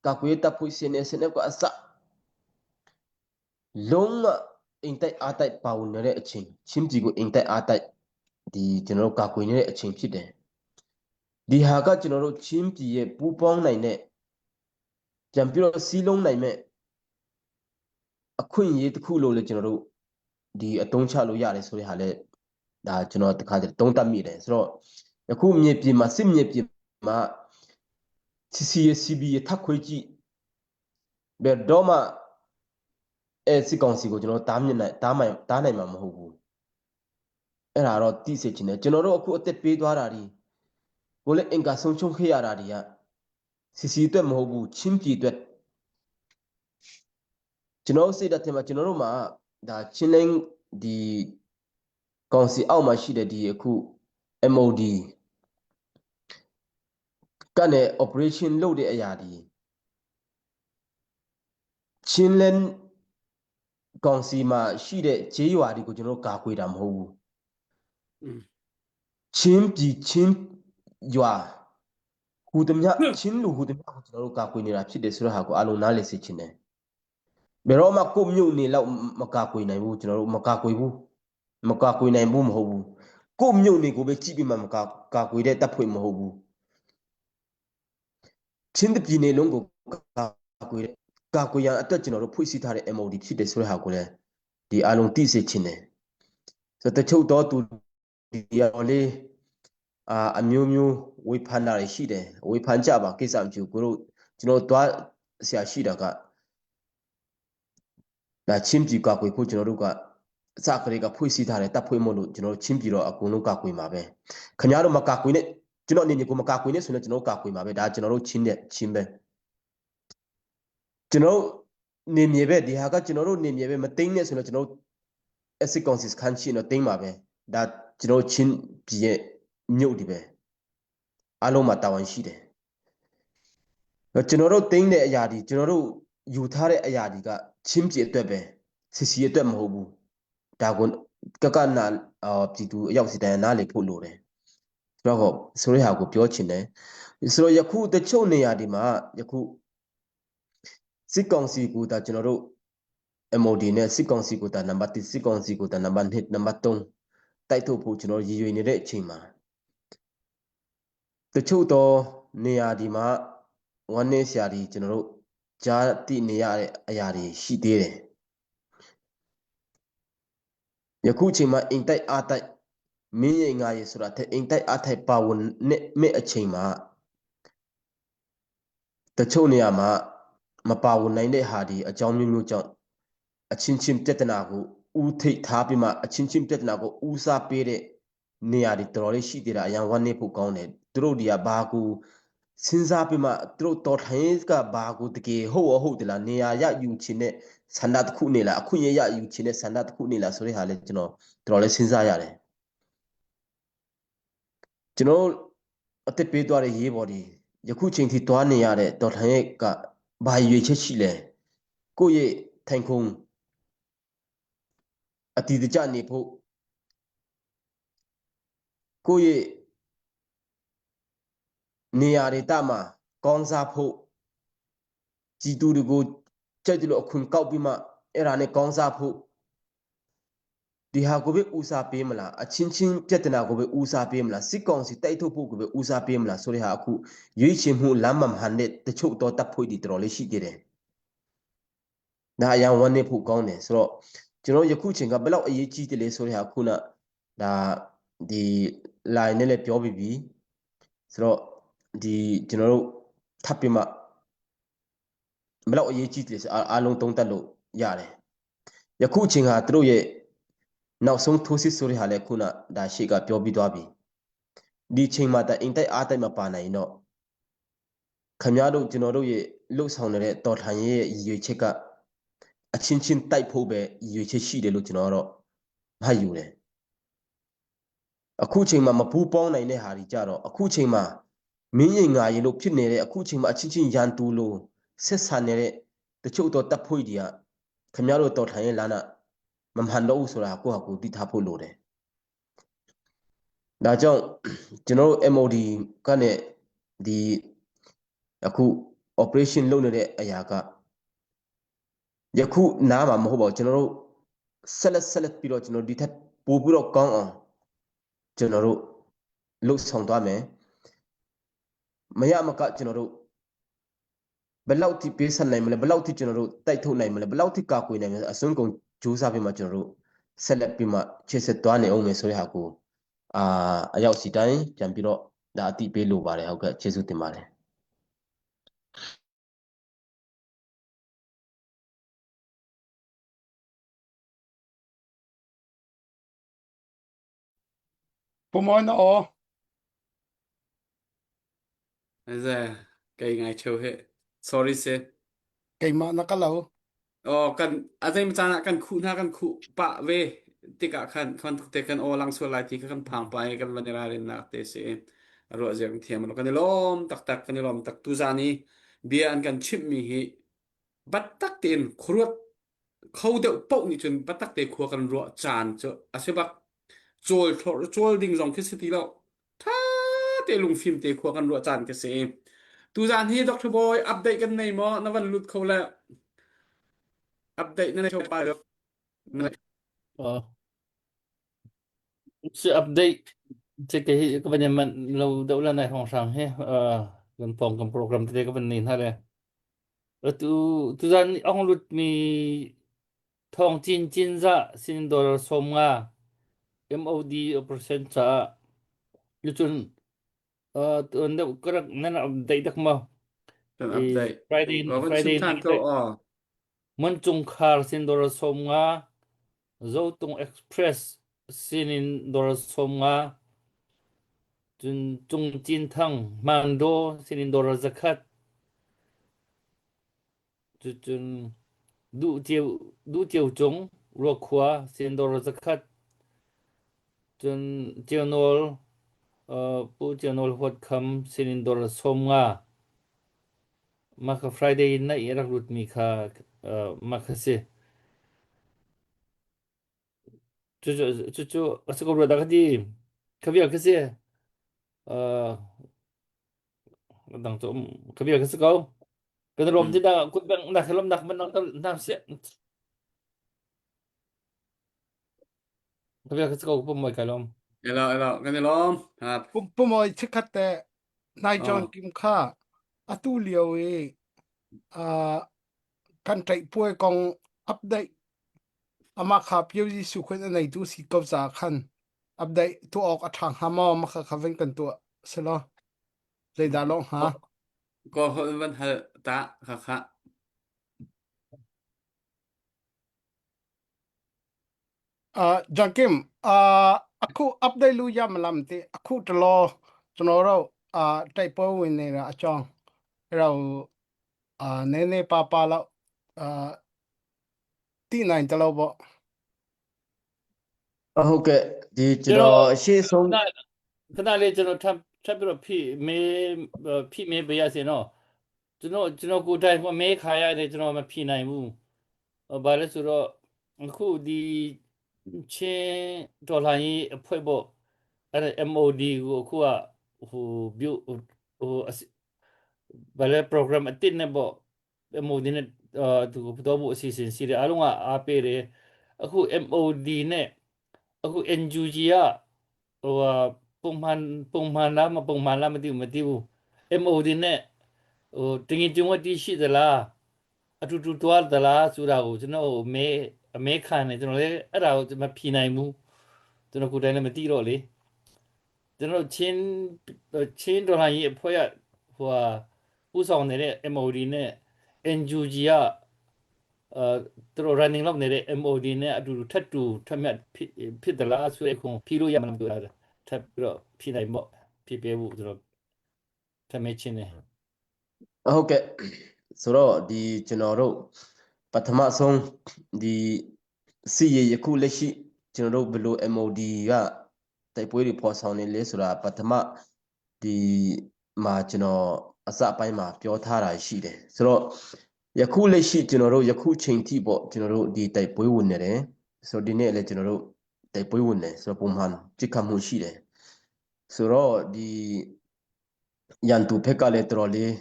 ကာကွယ်တပ်ဖွဲ့စနေစနေကအစလုံးဝအင်တိုက်အားတိုက်ပါဝင်နေတဲ့အချိန်ချင်းပြည်ကိုအင်တိုက်အားတိုက်ဒီကျွန်တော်တို့ကာကွယ်နေတဲ့အချိန်ဖြစ်တယ်ဒီဟာကကျွန်တော်တို့ချင်းပြည်ရဲ့ပူးပေါင်းနိုင်တဲ့ပြန်ပြီးတော့စီးလုံးနိုင်မဲ့အခွင့်အရေးတစ်ခုလို့လည်းကျွန်တော်တို့ဒီအတုံးချလို့ရတယ်ဆိုတဲ့ဟာလည်းဒါကျွန်တော်တခါတည်းတုံးတက်မိတယ်ဆိုတော့ယခုမြေပြင်မှာစစ်မြေပြင်မှာ CC ရ CB ရထပ်ခွေးကြည့်ဘယ်တော့မှ အဲစစ်ကောင်စီကိုကျွန်တော်တားမြစ်နိုင်တားမိုင်တားနိုင်မှာမဟုတ်ဘူးအဲ့ဒါတော့သိစေချင်တယ်ကျွန်တော်တို့အခုအသက်ပေးသွားတာဒီကိုလည်းအင်္ဂါဆုံးချုံခဲ့ရတာဒီကစီစီအတွက်မဟုတ်ဘူးချင်းပြည်အတွက်ကျွန်တော်စိတ်ဓာတ်ထဲမှာကျွန်တော်တို့မှာဒါချင်းလင်းဒီကောင်စီအောက်မှာရှိတဲ့ဒီအခု MOD ကနေ operation လုပ်တဲ့အရာဒီချင်းလင်းကောင်စီမှာရှိတဲ့ဂျေးရွာတွေကိုကျွန်တော်တို့ကာကွယ်တာမဟုတ်ဘူးချင်းပြည်ချင်းရွာဟူသည်မြချင်းလူဟူသည်မြကိုကျွန်တော်တို့ကာကွယ်နေတာဖြစ်တယ်ဆိုတဲ့ဟာကိုအလုံးနားလည်စေချင်တယ်ဘယ်တော့မှကိုမြို့နေတော့မကာကွယ်နိုင်ဘူးကျွန်တော်တို့မကာကွယ်ဘူးမကာကွယ်နိုင်ဘူးမဟုတ်ဘူးကိုမြို့နေကိုပဲကြည့်ပြီးမှမကာကာကွယ်တဲ့တပ်ဖွဲ့မဟုတ်ဘူးချင်းတပြည်နေလုံးကိုကာကွယ်ကာကွယ်ရန်အတွက်ကျွန်တော်တို့ဖွဲ့စည်းထားတဲ့ MOD ဖြစ်တယ်ဆိုတဲ့ဟာကိုလည်းဒီအလုံးသိစေချင်တယ်ဆိုတော့တချို့တော့သူဒီရောလေးအာအမျိုးမျိုးဝေဖန်တာရှိတယ်ဝေဖန်ကြပါကိစ္စမရှိဘူးကိုတို့ကျွန်တော်သွားဆရာရှိတာကဒါချင်းပြည်ကာကွယ်ဖို့ကျွန်တော်တို့ကအစကလေးကဖွဲ့စည်းထားတယ်တပ်ဖွဲ့မို့လို့ကျွန်တော်ချင်းပြည်တော့အကုန်လုံးကာကွယ်မှာပဲခင်ဗျားတို့မကာကွယ်နဲ့ကျွန်တော်အနေနဲ့ကိုမကာကွယ်နဲ့ဆိုရင်ကျွန်တော်ကာကွယ်မှာပဲဒါကျွန်တော်တို့ချင်းတဲ့ချင်းပဲကျွန်တော်နေမြေပဲဒီဟာကကျွန်တော်တို့နေမြေပဲမသိမ့်နဲ့ဆိုတော့ကျွန်တော် acid consist ခန်းရှိတော့သိမ့်မှာပဲဒါကျွန်တော်ချင်းပြည်ရဲ့မြို့ဒီပဲအလုံးမှာတာဝန်ရှိတယ်ကျွန်တော်တို့သိမ့်တဲ့အရာဒီကျွန်တော်တို့ယူထားတဲ့အရာဒီကချင်းပြည်အတွက်ပဲစီစီအတွက်မဟုတ်ဘူးဒါကကကနာအာပြည်သူအရောက်စီတန်နားလေဖို့လိုတယ်ဆိုတော့ဆိုရဟာကိုပြောချင်တယ်ဆိုတော့ယခုတချို့နေရာဒီမှာယခုစစ်ကောင်စီကဒါကျွန်တော်တို့ MOD နဲ့စစ်ကောင်စီကဒါနံပါတ်1စစ်ကောင်စီကဒါနံပါတ်2နံပါတ်3တိုက်ထုတ်ဖို့ကျွန်တော်ရည်ရွယ်နေတဲ့အချိန်မှာတချို့တော့နေရာဒီမှာဝမ်းနေဆရာဒီကျွန်တော်တို့ကြားသိနေရတဲ့အရာတွေရှိသေးတယ်ယခုချိန်မှာအင်တိုက်အားတိုက်မင်းရဲ့ငါရဲ့ဆိုတာတဲ့အင်တိုက်အားတိုက်ပါဝင်နဲ့မဲ့အချိန်မှာတချို့နေရာမှာမပါဝင်နိုင်တဲ့ဟာဒီအကြောင်းမျိုးမျိုးကြောင့်အချင်းချင်းပြဿနာကိုဥထိတ်ထားပြီးမှအချင်းချင်းပြဿနာကိုဦးစားပေးတဲ့နေရာတွေတော်တော်လေးရှိသေးတာအရန်ဝမ်းနေဖို့ကောင်းတယ်သူတို့တွေကဘာကိုစဉ်းစားပြီးမှသူတို့တော်ထိုင်ကဘာကိုတကယ်ဟုတ်ဟုတ်တယ်လားနေရာရယူချင်တဲ့ဆန္ဒတစ်ခုနေလားအခွင့်အရေးရယူချင်တဲ့ဆန္ဒတစ်ခုနေလားဆိုတဲ့ဟာလေးကျွန်တော်တော်တော်လေးစဉ်းစားရတယ်ကျွန်တော်အသက်ပေးသွားတဲ့ရေးဘော်ဒီယခုချိန်ထိသွားနေရတဲ့တော်ထိုင်ရဲ့ကဘာရွေချက်ရှိလဲကိုယ့်ရဲ့ထိုင်ခုံအတီတကြနေဖို့ကိုယ့်ရဲ့နေရာတွေတမှာကောင်းစားဖို့ကြည်သူတွေကိုကြိုက်တယ်လို့အခွင့်ကောက်ပြီးမှအဲ့ဒါနဲ့ကောင်းစားဖို့ဒီဟာကိုပဲဦးစားပေးမလားအချင်းချင်းပြဿနာကိုပဲဦးစားပေးမလားစစ်ကောင်စီတိုက်ထုတ်ဖို့ကိုပဲဦးစားပေးမလားဆိုတဲ့ဟာအခုရွေးချယ်မှုလမ်းမမှန်တဲ့တချို့တော့တပ်ဖွဲ့တွေတော်တော်လေးရှိသေးတယ်ဒါအရန်ဝမ်းနေဖို့ကောင်းတယ်ဆိုတော့ကျွန်တော်ယခုချိန်ကဘယ်လောက်အရေးကြီးတယ်လဲဆိုတဲ့ဟာခုနဒါဒီ line နဲ့လည်းပြောပြီးပြီဆိုတော့ဒီကျွန်တော်တို့ထပ်ပြီးမှဘယ်လောက်အရေးကြီးတယ်လဲဆိုအားလုံးသုံးသပ်လို့ရတယ်ယခုချိန်ဟာသူတို့ရဲ့နောက်ဆုံးထိုးစစ်ဆိုတဲ့ဟာလည်းခုနဒါရှေ့ကပြောပြီးသွားပြီဒီချိန်မှာတအင်တိုက်အားတိုက်မပါနိုင်တော့ခင်ဗျားတို့ကျွန်တော်တို့ရဲ့လှုပ်ဆောင်နေတဲ့တော်ထန်ရဲ့ရည်ရွယ်ချက်ကအချင်းချင်းတိုက်ဖို့ပဲရည်ရွယ်ချက်ရှိတယ်လို့ကျွန်တော်တော့မှတ်ယူတယ်အခုချိန်မှာမပူးပေါင်းနိုင်တဲ့ဟာတွေကြတော့အခုချိန်မှာမင်းရင်ငါရင်လို့ဖြစ်နေတဲ့အခုချိန်မှာအချင်းချင်းရန်တူလို့ဆက်ဆံနေတဲ့တချို့တော့တပ်ဖွဲ့တွေကခင်ဗျားတို့တော်ထန်ရဲ့လမ်းကမမှန်တော့ဘူးဆိုတာကိုယ့်ဟာကိုယ်သိထားဖို့လိုတယ်ဒါကြောင့်ကျွန်တော်တို့ MOD ကနေဒီအခု operation လုပ်နေတဲ့အရာကယခုနားမှာမဟုတ်ပါဘူးကျွန်တော်တို့ဆက်လက်ဆက်လက်ပြီးတော့ကျွန်တော်ဒီထက်ပိုပြီးတော့ကောင်းအောင်ကျွန်တော်တို့လှုပ်ဆောင်သွားမယ်မရမကကျွန်တော်တို့ဘယ်လောက်ထိပေးဆက်နိုင်မလဲဘယ်လောက်ထိကျွန်တော်တို့တိုက်ထုတ်နိုင်မလဲဘယ်လောက်ထိကာကွယ်နိုင်မလဲအစွန်းကုန်ကြိုးစားပြီးမှကျွန်တော်တို့ဆက်လက်ပြီးမှခြေဆက်သွားနေအောင်မယ်ဆိုတဲ့ဟာကိုအာအရောက်စီတိုင်းပြန်ပြီးတော့ဒါအတိပေးလိုပါတယ်ဟုတ်ကဲ့ကျေးဇူးတင်ပါတယ်။ Pumawi na aw. Ze kei ngai cheu he. Sorry se. Keimah na ka lo. Oh kan a zei caan ah kan khuh hna kan khuh pah ve tikah khan khan te kan aw lang sual lai ti kha kan phang pa i kan van i ralrin nak te si a ruah zia kan thiam lo kan i lawm taktak kan i lawm tak tu zan i bia an kan chimh mi hi battak tein khuaruat kho deuh paoh nih cun biatak te khua kan ruah caan cu a si bak. Cawl cawl ding zong khi si ti lo. Tha te lungfim te khua kan ruah caan khi si. Tuzaan hi Dr. Boy update kan nei maw? Na van lut kho le update na nei pa Oh. Si update che ke hi ka van man lo deuh la nai hong hrang he kan pong kan program te ka van nei hna le Atu tuzan ong lut mi thong cin cin za sin dollar 50 MOD operation caah lucun tuan deuh karak nan update dak ma Kan update. Friday Ka van Friday chim than ko aw. Mon chungkhar sin dollar 50 Zotung Express sinin dollar 50 cun Cung Cin Thang Mando sinin dollar 100 cucun Duh Ceu Duh Ceu Cung Ruakhua sinin dollar 100 cun Ceunawl Pu Ceunawl Huat Kham sinin dollar 50 mah kha Friday in na i rak lutmi kha mah kha si. Cucu cucu a si ko rua dah ka ti. Kha vial kha si. Uh, dang cu kha vial kha si ko. Kan rom ti dah kut bang nak lom nak man nak nam si. Kha vial kha si ko pum moi kai lom. Elo elo kan i lawm. Ha. Pumoi chikhat te nai John Kim kha atu lio i uh, kan ṭaih puai kong update amah kha Pio Jesuh khin a neitu si ko caah khan update tuah awk a ṭha hnga maw mah kha kha van kan tuah selaw zeidah lawh hnga? Kawl holh van hal ta kha kha. Uh, John Kim, uh, akhu update lu yam lam ti akhu talo ကျွန်တော်တို့အာတိုက်ပွဲဝင်နေတာအကြောင်းအဲ့ဒါကိုအာနည်းနည်းပါးပါးလောက်အာသိနိုင်တယ်လို့ပေါ့ ဟုတ်ကဲ့ဒီကျွန်တော်အရှိဆုံး ခဏခဏလေးကျွန်တော်ထပ်ထပ်ပြီးတော့ဖိမေးဖိမေးပေးရစီနော်ကျွန်တော်ကျွန်တော်ကိုယ်တိုင်ဟိုမေးခါရတယ်ကျွန်တော်မဖိနိုင်ဘူးဘာလဲဆိုတော့အခုဒီချင်းဒေါ်လာကြီးအဖွဲ့ပေါ့အဲ့ဒါ MOD ကိုအခုကဟိုပြုဟိုဘာလဲ program အတစ်နဲ့ပေါ့ MOD နဲ့အာသူတော့ဖို့အစီအစဉ်ရှိတယ်အားလုံးကအားပေးတယ်အခု MOD နဲ့အခု NUG ကဟိုဟာပုံမှန်ပုံမှန်လားမပုံမှန်လားမသိဘူးမသိဘူး MOD နဲ့ဟိုတင်ငင်ကျုံဝတိရှိသလားအတူတူတွားသလားဆိုတာကိုကျွန်တော်အမေအမေခံနေကျွန်တော်လည်းအဲ့ဒါကိုမဖြေနိုင်ဘူးကျွန်တော်ကိုယ်တိုင်လည်းမသိတော့လေ ကျွန်တော်ချင်းချင်းဒေါ်လာကြီးအဖွဲ့ကဟိုဟာဥဆောင်နေတဲ့ MOD နဲ့ NUG ကအဲသူတို့ running လုပ်နေတဲ့ MOD နဲ့အတူတူထပ်တူထပ်မြတ်ဖြစ်ဖြစ်သလားဆိုတဲ့ခုဖြီးလို့ရမလားမသိဘူးထပ်ပြီးတော့ဖြီးနိုင်ပေါ့ဖြီးပေးဖို့ကျွန်တော်ထပ်မေးချင်းနေ ဟုတ်ကဲ့ဆိုတော့ဒီကျွန်တော်တို့ပထမဆုံးဒီစီရယခုလက်ရှိကျွန်တော်တို့ဘယ်လို MOD က တိုက်ပွဲတွေဖော်ဆောင်နေလဲဆိုတာပထမဒီမှာကျွန်တော်အစအပိုင်းမှာပြောထားတာရှိတယ်ဆိုတော့ယခုလက်ရှိကျွန်တော်တို့ယခုချိန်ထိပေါ့ကျွန်တော်တို့ဒီတိုက်ပွဲဝင်နေတယ်ဆိုတော့ဒီနေ့လည်းကျွန်တော်တို့တိုက်ပွဲဝင်တယ်ဆိုတော့ပုံမှန်ကြစ်ခတ်မှုရှိတယ်ဆိုတော့ဒီရန်သူဖက်ကလည်းတော်တော်လေး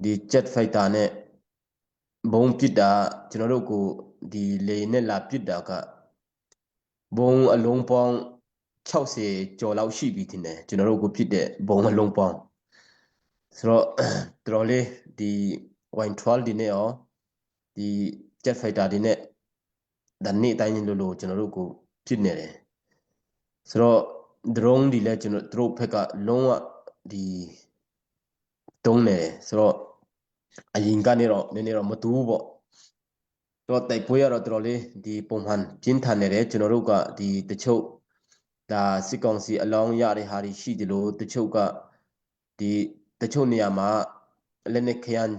ဒီ jet fighter နဲ့ဘုံပစ်တာကျွန်တော်တို့ကိုဒီလေနဲ့လာပစ်တာက ဘုံအလုံးပေါင်း60ကျော်လောက်ရှိပြီထင်တယ်ကျွန်တော်တို့ကိုဖြစ်တဲ့ဘုံအလုံးပေါင်းဆိုတော့တော်တော်လေးဒီ Y12 ဒီနဲ့ရောဒီ jet fighter ဒီနဲ့ဒါနေ့တိုင်းလိုလိုကျွန်တော်တို့ကိုဖြစ်နေတယ်ဆိုတော့ drone ဒီလည်းကျွန်တော်တို့ဘက်ကလုံးဝဒီတုံးနေတယ်ဆိုတော့အရင်ကနေတော့နည်းနည်းတော့မတူဘူးပေါ့ တော့တိုက်ပွဲရတော့တော်တော်လေးဒီပုံမှန်ပြင်းထန်နေတယ်ကျွန်တော်တို့ကဒီတချို့ ဒါစစ်ကောင်စီအလောင်းရတဲ့ဟာတွေရှိတယ်လို့တချို့ကဒီတချို့နေရာမှာလက်နက်ခရမ်း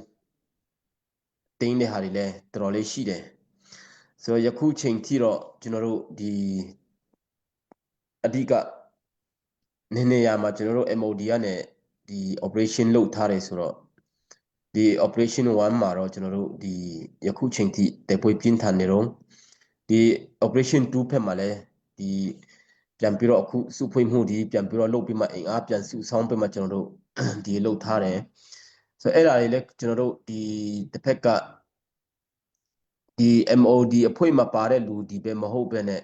တင်းတဲ့ဟာတွေလည်းတော်တော်လေးရှိတယ်ဆိုတော့ယခုချိန်ထိတော့ကျွန်တော်တို့ဒီအဓိကနေနေရာမှာကျွန်တော်တို့ MOD ကနေဒီ operation လုပ်ထားတယ်ဆိုတော့ဒီ operation 1မှာတော့ကျွန်တော်တို့ဒီယခုချိန်ထိတိုက်ပွဲပြင်းထန်နေတော့ဒီ operation 2ဖက်မှာလည်းဒီပြန်ပြီးတော့အခုစုဖွဲ့မှုဒီပြန်ပြီးတော့လုပ်ပြီးမှအင်အားပြန်စုဆောင်းပြီးမှကျွန်တော်တို့ဒီလုပ်ထားတယ်ဆိုတော့အဲ့ဒါတွေလည်းကျွန်တော်တို့ဒီတစ်ဖက်ကဒီ MOD အဖွဲ့မှာပါတဲ့လူဒီပဲမဟုတ်ပဲနဲ့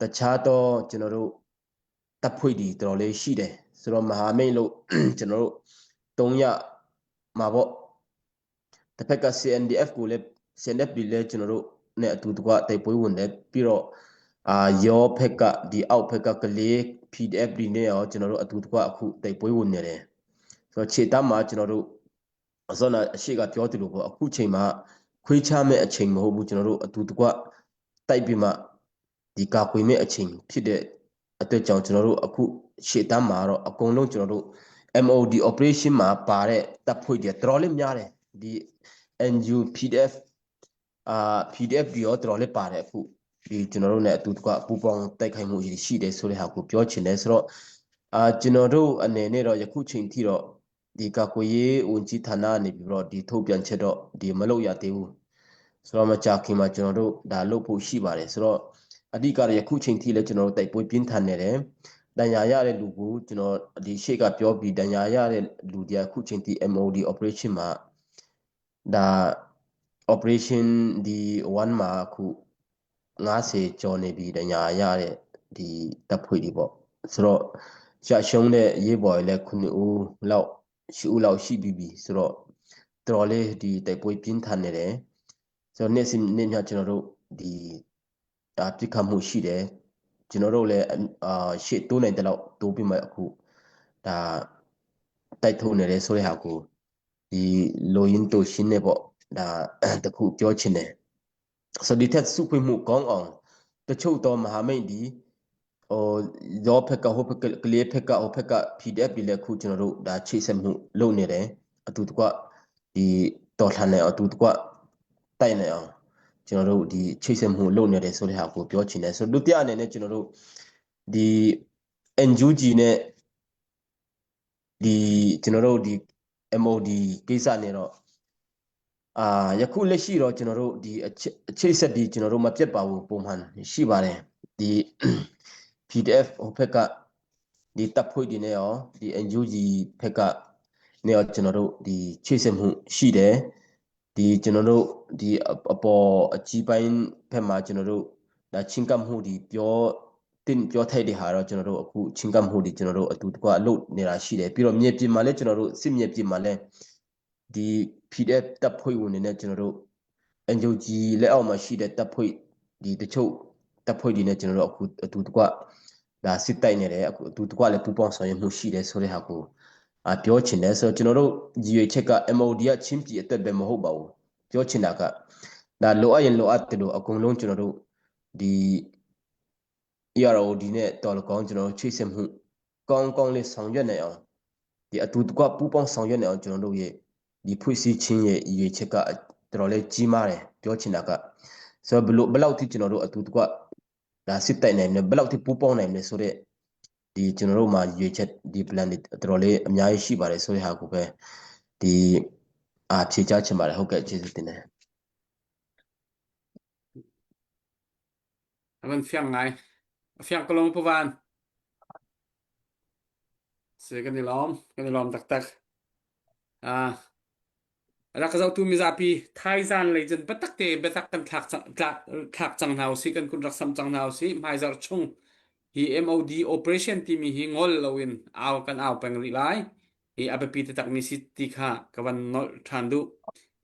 တခြားတော့ကျွန်တော်တို့တပ်ဖွဲ့ဒီတော်တော်လေးရှိတယ်ဆိုတော့မဟာမိတ်လို့ကျွန်တော်တို့300မှာပေါ့တစ်ဖက်က CNDF ကိုလည်း CNDF ဒီလည်းကျွန်တော်တို့နဲ့အတူတကွတိုက်ပွဲဝင်တယ်ပြီးတော့အာရောဖက်ကဒီအောက်ဖက်ကကလေး PDF ဒီနဲ့ရောကျွန်တော်တို့အတူတကွအခုတိုက်ပွဲဝင်နေတယ်ဆိုတော့ခြေတမ်းမှာကျွန်တော်တို့အစောနာအရှိကပြောတယ်လို့ပေါ့အခုချိန်မှာခွေးချမဲ့အချိန်မဟုတ်ဘူးကျွန်တော်တို့အတူတကွတိုက်ပြီးမှဒီကာကွယ်မဲ့အချိန်ဖြစ်တဲ့အတွက်ကြောင့်ကျွန်တော်တို့အခုရှေ့တန်းမှာတော့အကုန်လုံးကျွန်တော်တို့ MOD operation မှာပါတဲ့တပ်ဖွဲ့တွေတော်တော်လေးများတယ်ဒီ NU PDF အာ PDF တွေရောတော်တော်လေးပါတယ်အခုဒီကျွန်တော်တို့ ਨੇ အတူတကွပူပေါင်းတိုက်ခိုက်မှုရှိတယ်ဆိုတဲ့ဟာကိုပြောချင်တယ်ဆိုတော့အာကျွန်တော်တို့အနေနဲ့တော့ယခုချိန်ထိတော့ဒီကာကွယ်ရေးဝန်ကြီးဌာနနေပြီးတော့ဒီထုတ်ပြန်ချက်တော့ဒီမလုပ်ရသေးဘူးဆိုတော့မကြခင်မှာကျွန်တော်တို့ဒါလုပ်ဖို့ရှိပါတယ်ဆိုတော့အဓိကတော့ယခုချိန်ထိလည်းကျွန်တော်တို့တိုက်ပွဲပြင်းထန်နေတယ်တန်ရာရတဲ့လူကိုကျွန်တော်ဒီရှေ့ကပြောပြီးတန်ရာရတဲ့လူတွေအခုချိန်ထိ MOD operation မှာဒါ operation ဒီ1မှာအခု90ကျော်နေပြီတညာရတဲ့ဒီတပ်ဖွဲ့တွေပေါ့ဆိုတော့ရရှုံးတဲ့ရေးပေါ်လည်း9ဦးလောက်10ဦးလောက်ရှိပြီးပြီဆိုတော့တော်တော်လေးဒီတိုက်ပွဲပြင်းထန်နေတယ်ဆိုတော့နေ့စဉ်နေ့ညကျွန်တော်တို့ဒီဒါပြစ်ခတ်မှုရှိတယ်ကျွန်တော်တို့လည်းအာရှေ့တိုးနိုင်တဲ့လောက်တိုးပြီးမှအခုဒါတိုက်ထုတ်နေတယ်ဆိုတဲ့ဟာကိုဒီလိုရင်းတိုရှင်းနေပေါ့ဒါတခုပြောချင်တယ်ဆိုဒီထက်စုခွင့်မှုကောင်းအောင်တချို့တော့မဟာမိတ်ဒီဟိုရောဖက်ကဟိုဖက်ကကလေးဖက်ကဟိုဖက်က PDF တွေလည်းခုကျွန်တော်တို့ဒါချိတ်ဆက်မှုလုပ်နေတယ်အတူတကွဒီတော်လှန်နေအတူတကွတိုက်နေအောင်ကျွန်တော်တို့ဒီချိတ်ဆက်မှုလုပ်နေတယ်ဆိုတဲ့ဟာကိုပြောချင်တယ်ဆိုတော့ဒုတိယအနေနဲ့ကျွန်တော်တို့ဒီ NUG နဲ့ဒီကျွန်တော်တို့ဒီ MOD ကိစ္စနဲ့တော့အာယခုလက်ရှိတော့ကျွန်တော်တို့ဒီအချိတ်ဆက်ဒီကျွန်တော်တို့မပြတ်ပါဘူးပုံမှန်ရှိပါတယ်ဒီ PDF ဟိုဖက်ကဒီတပ်ဖွဲ့တွေနဲ့ရောဒီ NUG ဖက်ကနဲ့ရောကျွန်တော်တို့ဒီချိတ်ဆက်မှုရှိတယ်ဒီကျွန်တော်တို့ဒီအပေါ်အကြီးပိုင်းဖက်မှာကျွန်တော်တို့ဒါချင်းကပ်မှုဒီပြောတင်ပြောထိုက်တဲ့ဟာတော့ကျွန်တော်တို့အခုချင်းကပ်မှုဒီကျွန်တော်တို့အတူတကွအလုပ်နေတာရှိတယ်ပြီးတော့မြေပြင်မှာလည်းကျွန်တော်တို့စစ်မြေပြင်မှာလည်းဒီ PDF တပ်ဖွဲ့ဝင်တွေနဲ့ကျွန်တော်တို့ NGO လက်အောက်မှာရှိတဲ့တပ်ဖွဲ့ဒီတချို့တပ်ဖွဲ့တွေနဲ့ကျွန်တော်တို့အခုအတူတကွဒါစစ်တိုက်နေတယ်အခုအတူတကွလည်းပူးပေါင်းဆောင်ရွက်မှုရှိတယ်ဆိုတဲ့ဟာကိုအာပြောချင်တယ်ဆိုတော့ကျွန်တော်တို့ရည်ရွယ်ချက်က MOD ကချင်းပြည်အတွက်ပဲမဟုတ်ပါဘူးပြောချင်တာကဒါလိုအပ်ရင်လိုအပ်တယ်လို့အကုန်လုံးကျွန်တော်တို့ဒီ EROD နဲ့တော်လကောင်းကျွန်တော်တို့ချိတ်ဆက်မှုကောင်းကောင်းလေးဆောင်ရွက်နိုင်အောင်ဒီအတူတကွပူးပေါင်းဆောင်ရွက်နိုင်အောင်ကျွန်တော်တို့ရဲ့ဒီဖွဲ့စည်းခြင်းရဲ့ရည်ရွယ်ချက်ကတော်တော်လေးကြီးမားတယ်ပြောချင်တာကဆိုတော့ဘလို့ဘလောက်ထိကျွန်တော်တို့အတူတကွဒါစစ်တိုက်နိုင်မယ်ဘလောက်ထိပူးပေါင်းနိုင်မယ်ဆိုတော့ဒီကျွန်တော်တို့မှာရွေချက်ဒီ plan တွေတော်တော်လေးအများကြီးရှိပါတယ်ဆိုတဲ့ဟာကိုပဲဒီအာဖြေချချင်ပါတယ်ဟုတ်ကဲ့ကျေးဇူးတင်တယ် A van fiang ngai. A fiang ko long pavan. Se kan i lawm, kan i lawm taktak. Ah, rak zohtu mizapi thaizan lei cun biatak te biatak kan thlak thlak cang hna usih kan kun rak sam cang hna usih hmaizarh chung hi MOD operation timi hi ngol loin au kan au peng rih lai hi a biapi taktak mi si ti kha ka van nolh ṭhan duh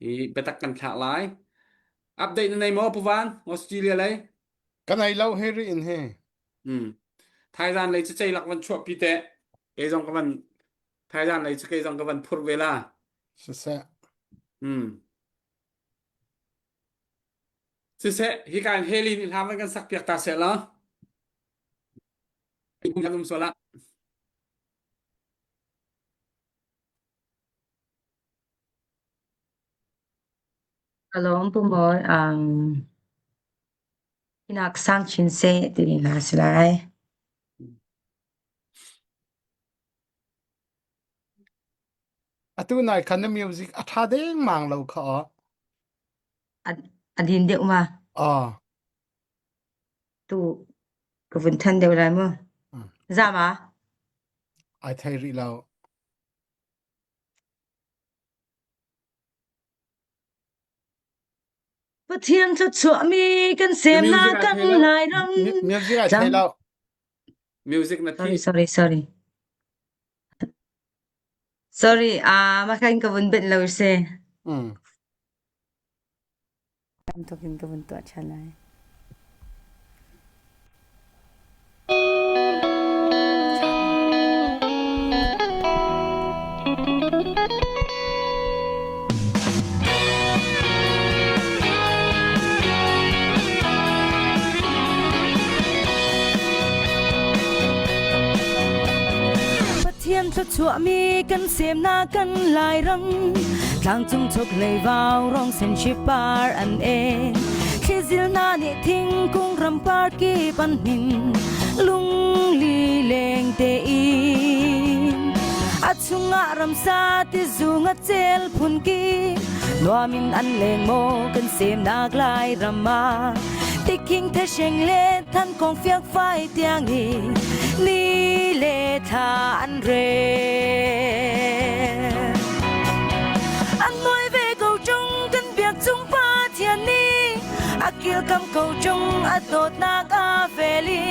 hi biatak kan thlak lai update na nei maw Puvan Australia lei Ka nei lo he ri in he. Hmm. Thaizan lei cu cei lak van chuah pi te kei zong ka van Thaizan lei cu kei zong ka van phur ve la. Siseh. Hmm. Siseh, hi ka in heli nih hla van kan sak piak ta seh la. Um sual ah. Alawm pu mawi um hinak sang chin seh ti hna si lai. Atu nai khan na music a ṭha dengmang lo kha aw. A, a din deuh ma? Aw. Tu ka vun than deuh lai mu. Za ma? Ai thei rih lo. Pathian thluachuahmi kan semnak kan Lairam. Music ai thei lo. Music na Sorry, sorry, sorry. Sorry, ah, makain ka vun benh lo si. Mm. Tam in ka vun tuah ṭhan lai. Pathian thluachuahmi kan semnak kan Lairam tlangcung chokhlei vau rong sen par an en thlizil na nih thingkung ram par kip an hnin lungli leng te in a chungah ramsa tizung a cel phun ki nuamin an leng maw kan semnak Lairam ah tiking thesheng le than kong fiak fai tiang i ni le thla an rel. An noi ve ko ṭung kan biak cung Pathian nih a kilkam ko ṭung a dawtnak a vel i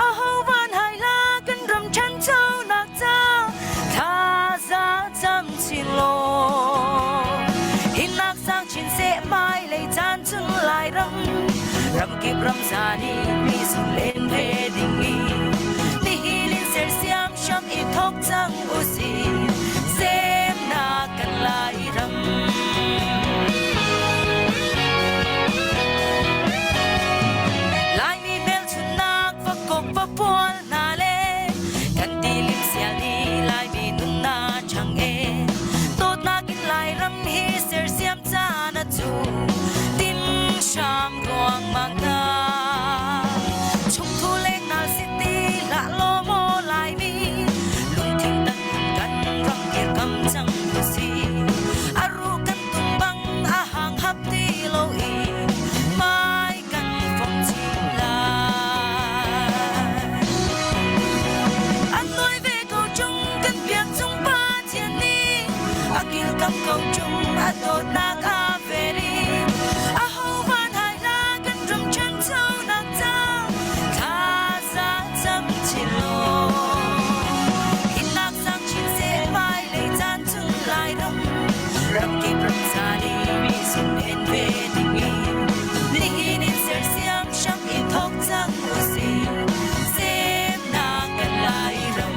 aho van hai la kan ram ṭhanchonak ca thaza cam chin law hinnak sang chin seh hmailei caan chung Lairam ramkip ramza nih mi sung len ve ding i nihin in sersiam hram i thok cang usih semnak kan Lairam. Laimi hmelchunhnak vakok vapual hna le kan tilim sial ni Laimi nunnak ṭhang e dawtnak in Lairam hi sersiam caan a cu tin hram ruangmang hna chungthu lengnal si ti hlah law maw Laimi lungthin tak kan ram kirkam cang si a ruh kan tum bang a hang hap ti lo i mai kan fong chin lai an noi ve ko chung kan biak chung Pathian nih a kilkam ko chung a dawtnak a vel i aho van hai la kan ram ṭhanchonak ca thlaza cam chin law hinnak sang chin seh hmailei caan chung Lairam ramkip ramsa nih mi sung en ve ding i nihin in sersiam hram i thok cang usih semnak kan Lairam.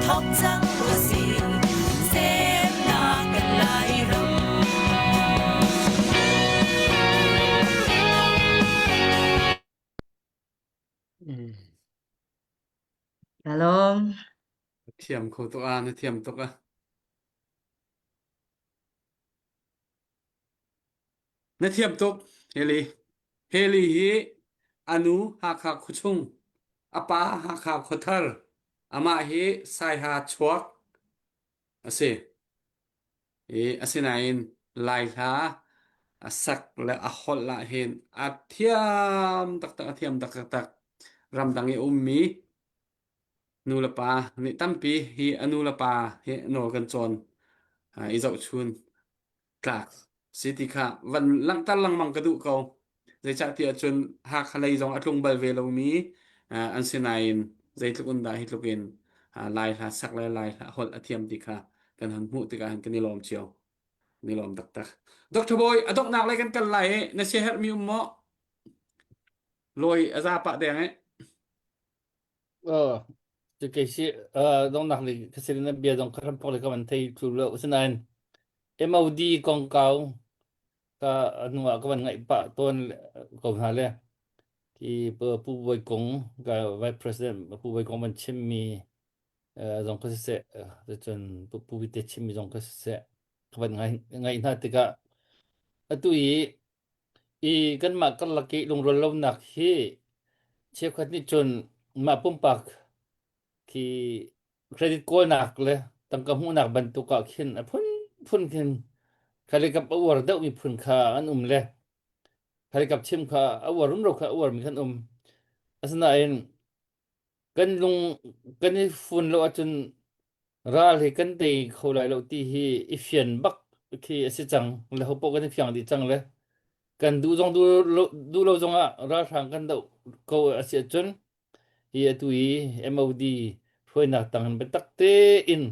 thok cang usih. Semnak kan Lairam. Shalom. Thiam kho tuk a, na thiam tuk a. Na thiam tuk, Heli. Heli hi a nu Hakha khuachung, a pa Hakha khuathar, amah hi Saiha chuak a si. I asinain Lai hla a sak le a holh ah hin a thiam taktak, a thiam taktak. Ramdang i a ummi nu le pa nih tampi hi a nu le pa hi nawl kan cawn i zohchun tlak si ti kha van langhter lengmang ka duh ko. Zeicahtiah cun Hakha lei zong a tlung bal ve lomi an si nain zeitluk in dah hi tluk in Lai hla sak le Lai hla holh a thiam ti kha kan han hmuh tikah hin kan i lawm cio. Kan i lawm taktak. Dr. Bawi, a donghnak lei kan kal lai i na siaherhmi um maw? Lawi a za pah deng i. Oh, cu kei si dongnak li ka sin na bia dong ka ram pok le ka van thei tlu lo asinain MOD kongkau ka hnu ah ka van ngaih pah tawn ko hna le ki Pu Bawi Kung ka Vice President Pu Bawi Kung van chimmi zong ka siseh cun Pu Vite chimmi zong ka siseh ka van ngai ngaih hna tikah atu i I kanmah karlak i lungrual lonak hi cheukhat nih cun mah pumpak khi credit kawlnak le tangka hmuhnak bantuk ah khin a phunphun khin khalikap a uar deuhmi phun kha an um le khalikap chim kha a uar rumro kha a uarmi khan um. Asinain kan lung kan i fun lo ahcun ral hi kan tei kho lai lo ti hi i fian bak khi a si cang le ho paoh kan i fiang dih cang le kan duh zong duh lo, duh lo zong ah ralhrang kan doh ko a si ahcun hi atu i MOD hruainak tang in biatak tein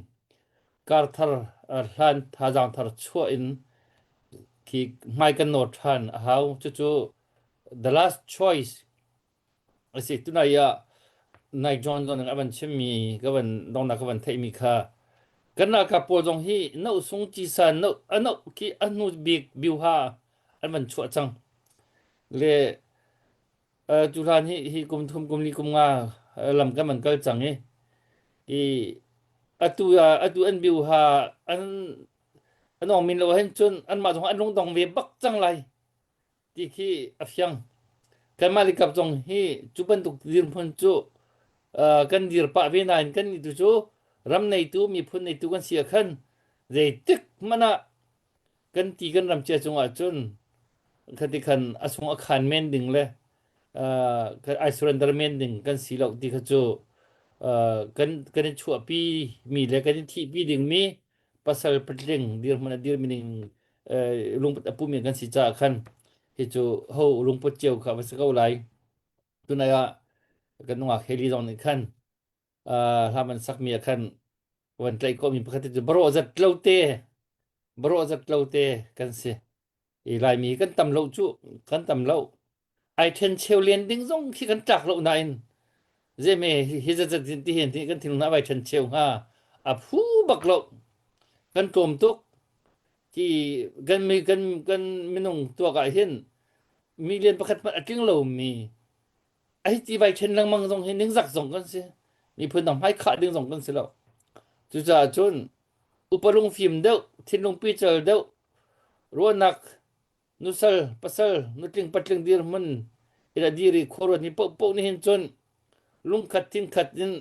kar thar hlan thazaang thar chuah in khi hmai kan nawr ṭhan a hau cucu the last choice A si tunai ah nai John zong nih a van chimmi ka van dongnak ka van theihmi kha kan ralkap pawl zong hi no sung cisa no a no khi a hnu bik biuha an van chuah cang le uh, cu hlan hi hi kum thum kum li kum nga lam kan van kal cang i i atu atu an biuha an an ong min lo hen cun anmah zong an lungdong ve bak cang lai ti khi a fiang. Kanmah likap zong hi cu bantuk dirhmun cu uh, kan dir pah ve nain kan nih tu cu ram neitu miphun neitu kan si ah khan zeitik hmanh ah kan ti kan ram cia cungah cun khati khan a sung a khan men ding le uh, ai surrender men ding kan si lo ti kha cu uh, kan kan i chuahpi mi le kan i thihpi ding mi pasal patling dirhmun a dirmi ning lungput a pumi kan si caah khan hi cu ho lungput cio kha va si ko lai tunai ah kan nungak heli zong nih khan hla man sakmi ah khan van tlaih khawhmi pakhat cu barawh zat lo te barawh zat lo te kan si i Laimi kan tam lo cu kan tam lo ai then cheu len ding zong khi kan tlak lo nain zeme hi zat zat ti hin ti kan thinlung na vai then cheu hnga a phu bak lo kan tlawm tuk ti kan mi kan kan minung tuak ah hin million pakhat hmanh a tling lo mi ai ti vai then lengmang zong hi ningzak zong kan si miphun dang hmai khah ding zong kan si lo cucaah cun upa lungfim deuh thinlung pical deuh ruahnak nusal pasal nutling patling dirhmun in a dir i khuaruat mi paohpaoh nih hin cun lungkhat thinkhat in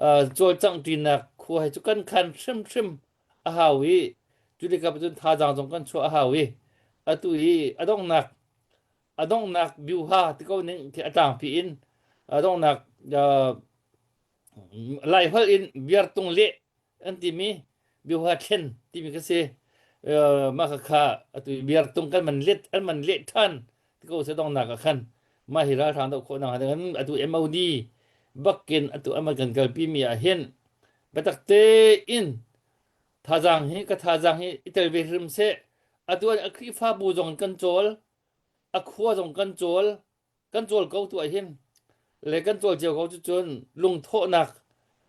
uh, cawlcangh ṭinak khua hi cu kan khan hrimhrim a hau i cu tikah cun thazaang zong kan chuah a hau i atu hi a donghnak a donghnak biuha ti ko ning khi a tlangpi in a donghnak uh, Laiholh in biartung leh an timi biaha thlen timi ka si. Mah kha atu biartung kan man let an man leh than ti ko se dongnak ah khan mah hi ralhrang doh khawh nak ding atu MOD bakin atu aman kan kalpi mi ah hin biatak tein thazaang hi ka thazaang hi i tel ve hrim seh atu a Khrihfabu zong kan cawl a khua zong kan cawl kan cawl ko tu ah hin le kan cawl cio ko cu cun lungthawhnak.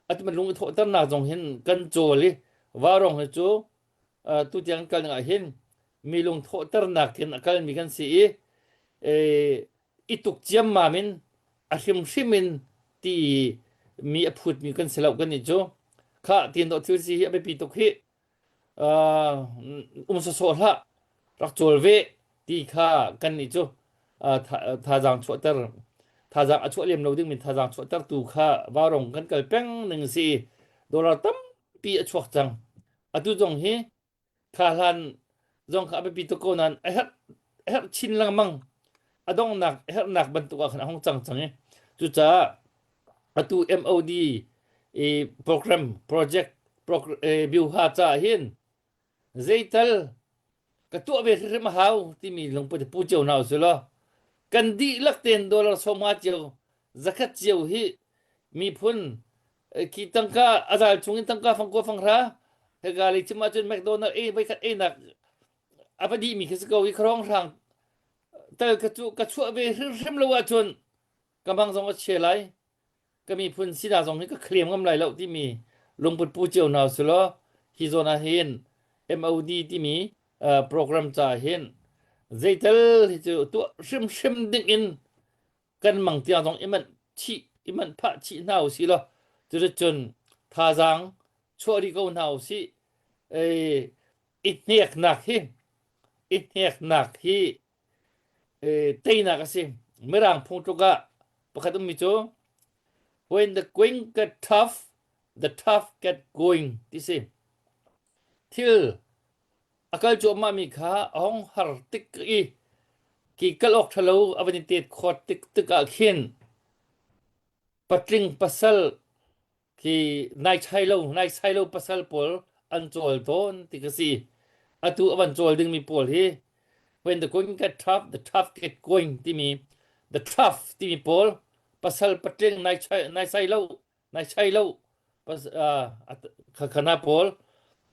Atu man lung i thawhternak zong hin kan cawl i vaurawng hi cu uh, tu tiang kal ning ah hin mi lung thawhternak in a kalmi kan si i i tuk ciammam in a hrimhrim in ti mi a phutmi kan si lo kan nih cu kha tin dawh thil si hi a biapi tuk hi uh, um sawsawh hlah rak cawl ve ti kha kan nih cu uh, thazaang chuahter thazaang a chuah lem lo ding mi thazaang chuahter tu kha vaurong kan kal peng ning si dollar tampi a chuak cang atu zong hi kha hlan zong kha a biapi tuk ko nain a herh a herh chin lengmang a donghnak a herhnak bantuk ah khan a hung cang cang i cucaah atu MOD i program project biuha caah hin zeital ka tuah ve hrimhrim a hau timi lungput pu cio hna usih law kan dihlak tein dollar sawmnga cio zakhat cio hi miphun khi tangka a zal chung in tangka fangkua fanghra hika lei chim ahcun McDonald ei voi khat einak a va dihmi khi si ko i khrong hrang tal ka cu ka chuah ve hrimhrim lo ahcun ka mang zong a chia lai ka miphun sinak zong hi ka claim ngam lai lo timi lungput pu cio hna usih law hi zawn ah hin MOD timi program ca hin zeital hi cu tuah hrimhrim ding in kan mang tiang zong i manh chih i manh phah chih hna usih law cuticun thazaang chuah rih ko hna usih i hneknak hi i hneknak hi teinak a si mirang phungtluk ah pakhat ummi cu when the going get tough the tough get going ti si thil a kal cuahmahmi kha a hong har tik i ki kal awk ṭhalo a van i tet khawt tik tikah khin patling pasal khi nai lo nai lo pasal pawl an cawl tawn ti ka si. Atu a van cawl dingmi pawl hi when the going get tough the tough get going timi the tough timi pawl pasal patling nai nai sai lo nai chai lo khana pawl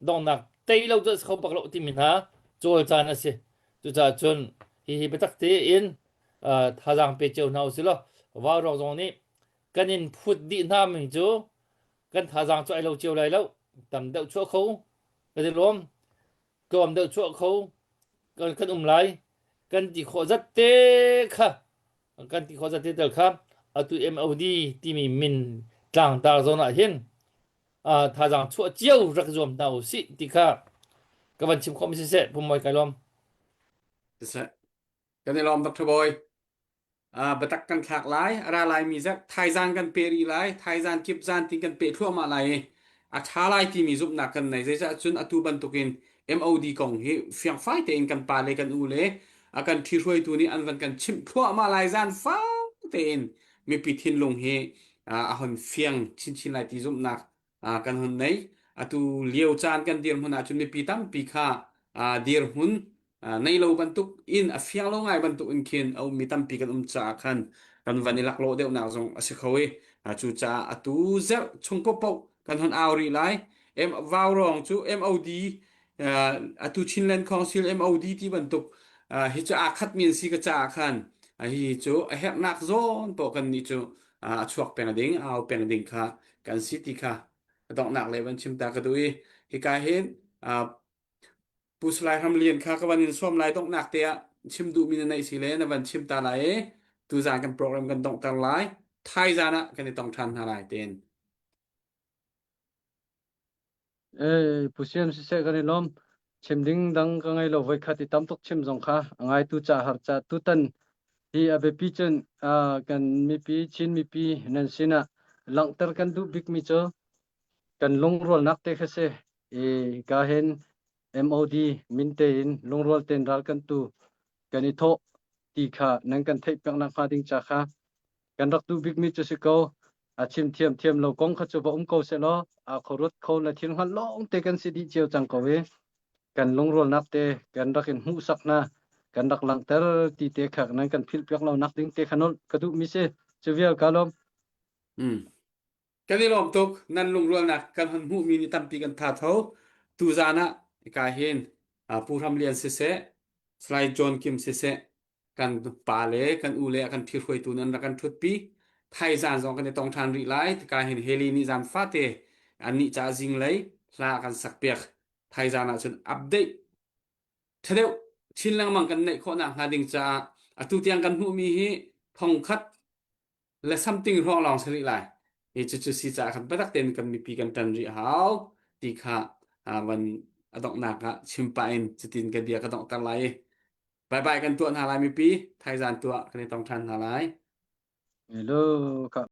donghnak tei lo cu kho bak lo timi hna cawl caan a si cucaah cun hihi biatak tein thazaang pe cio hna usih law vaurawk zong nih kan in phut dih hna mi cu kan thazaang cu ai lo cio lai lo tam deuh chuah kho kan i lawm tlawm deuh chuah kho kan kan um lai kan ti khawh zat te kha kan ti khawh zat te tel kha atu MOD timi min tlangtar zawn ah hin thazaang chuah cio rak zuam hna u sih ti kha ka van chim khawh mi siseh pumoi kai lawm siseh kan i lawm Dr. Boy Biatak kan thlak lai. A ra laimi zarh thaizan kan pe rih lai. Thaizan kip zan tin kan peh thluahmah lai i a ṭha lai timi zumhnak kan nei. Zeicah cun atu bantukin MOD kong hi fiangfai tein kan pa le kan u le a kan ṭhihruaitu nih an van kan chimh thluahmah lai zan fang tein mipi thinlung hi a hon fiang chinchin lai ti zumhnak kan hun nei. Atu lio caan kan dirhmun ahcun mipi tampi kha dirhmun nei lo bantuk in a fiang lo ngai bantuk in khin a ummi tampi kan um caah khan kan van i laklawh deuhnak zong a si kho i cucaah atu zerh chung paohpaoh kan hon au rih lai. M Vaurawng cu MOD atu Chinland Council MOD ti bantuk hi cu aa khatmi an si ka caah khan hi cu a herhnak zawn paoh kan nih cu a chuak peng ding a au peng ding kha kan si ti kha a donghnak le van chim ta ka duh i hika hin Pu Salai Hram Lian kha ka van in sawm lai donghnak te ah chim duhmi na neih si le na van chim ta lai i tuzan kan program kan donghter lai thaizan ah kan i tong ṭhan hna lai tiin Ei, Pu Siam siseh kan i lawm. Chim ding dang ka ngei lo voikhat i tam tuk chim zong kha a ngaitu ca har ca tutan hi a biapi cun uh, kan mipi Chin mipi nan sinah langhter kan duh bikmi cu kan lungrualnak te kha si. I ka hin MOD min tein lungrual tein ral kan tu kan i thawh ti kha nan kan theih piak nak hnga ding ca kha kan rak duh bikmi cu si ko. A chim thiam thiam lo kong kha cu va um ko sehlaw a khuaruat kho le thil hngalh lawng te kan si dih cio cang ko i kan lungrualnak te kan rak in hmuhsak hna kan rak langhter ti te kha nan kan philh piak lo nak ding te kha nolh ka duh mi si cu vial ka lawm Mm. Kan i lawm tuk nan lungrualnak kan hon hmuhmi nih tampi kan tha tho tuzan ah ka hin Pu Hram Lian siseh Salai John Kim siseh kan pa le kan u le a kan ṭhihruaitu nan rak kan ṭhutpi. Thaizan zong kan i tong ṭhan rih lai. Tika hin Heli nih zan fate annih ca zinglei hla kan sak piak. Thaizan ah cun update ṭha deuh chin lengmang kan neih khawh nak hnga ding caah atu tiang kan hmuhmi hi thongkhat le something hrawng lawng si rih lai. Hi cucu si caah khan biatak tein kan mipi kan ṭan rih hau ti kha van a donghnak ah chim pah in cutin ka bia ka donghter lai i bye bye kan tuah hna lai mipi thaizan tuah kan i tong ṭhan hna lai. Hello, Kak.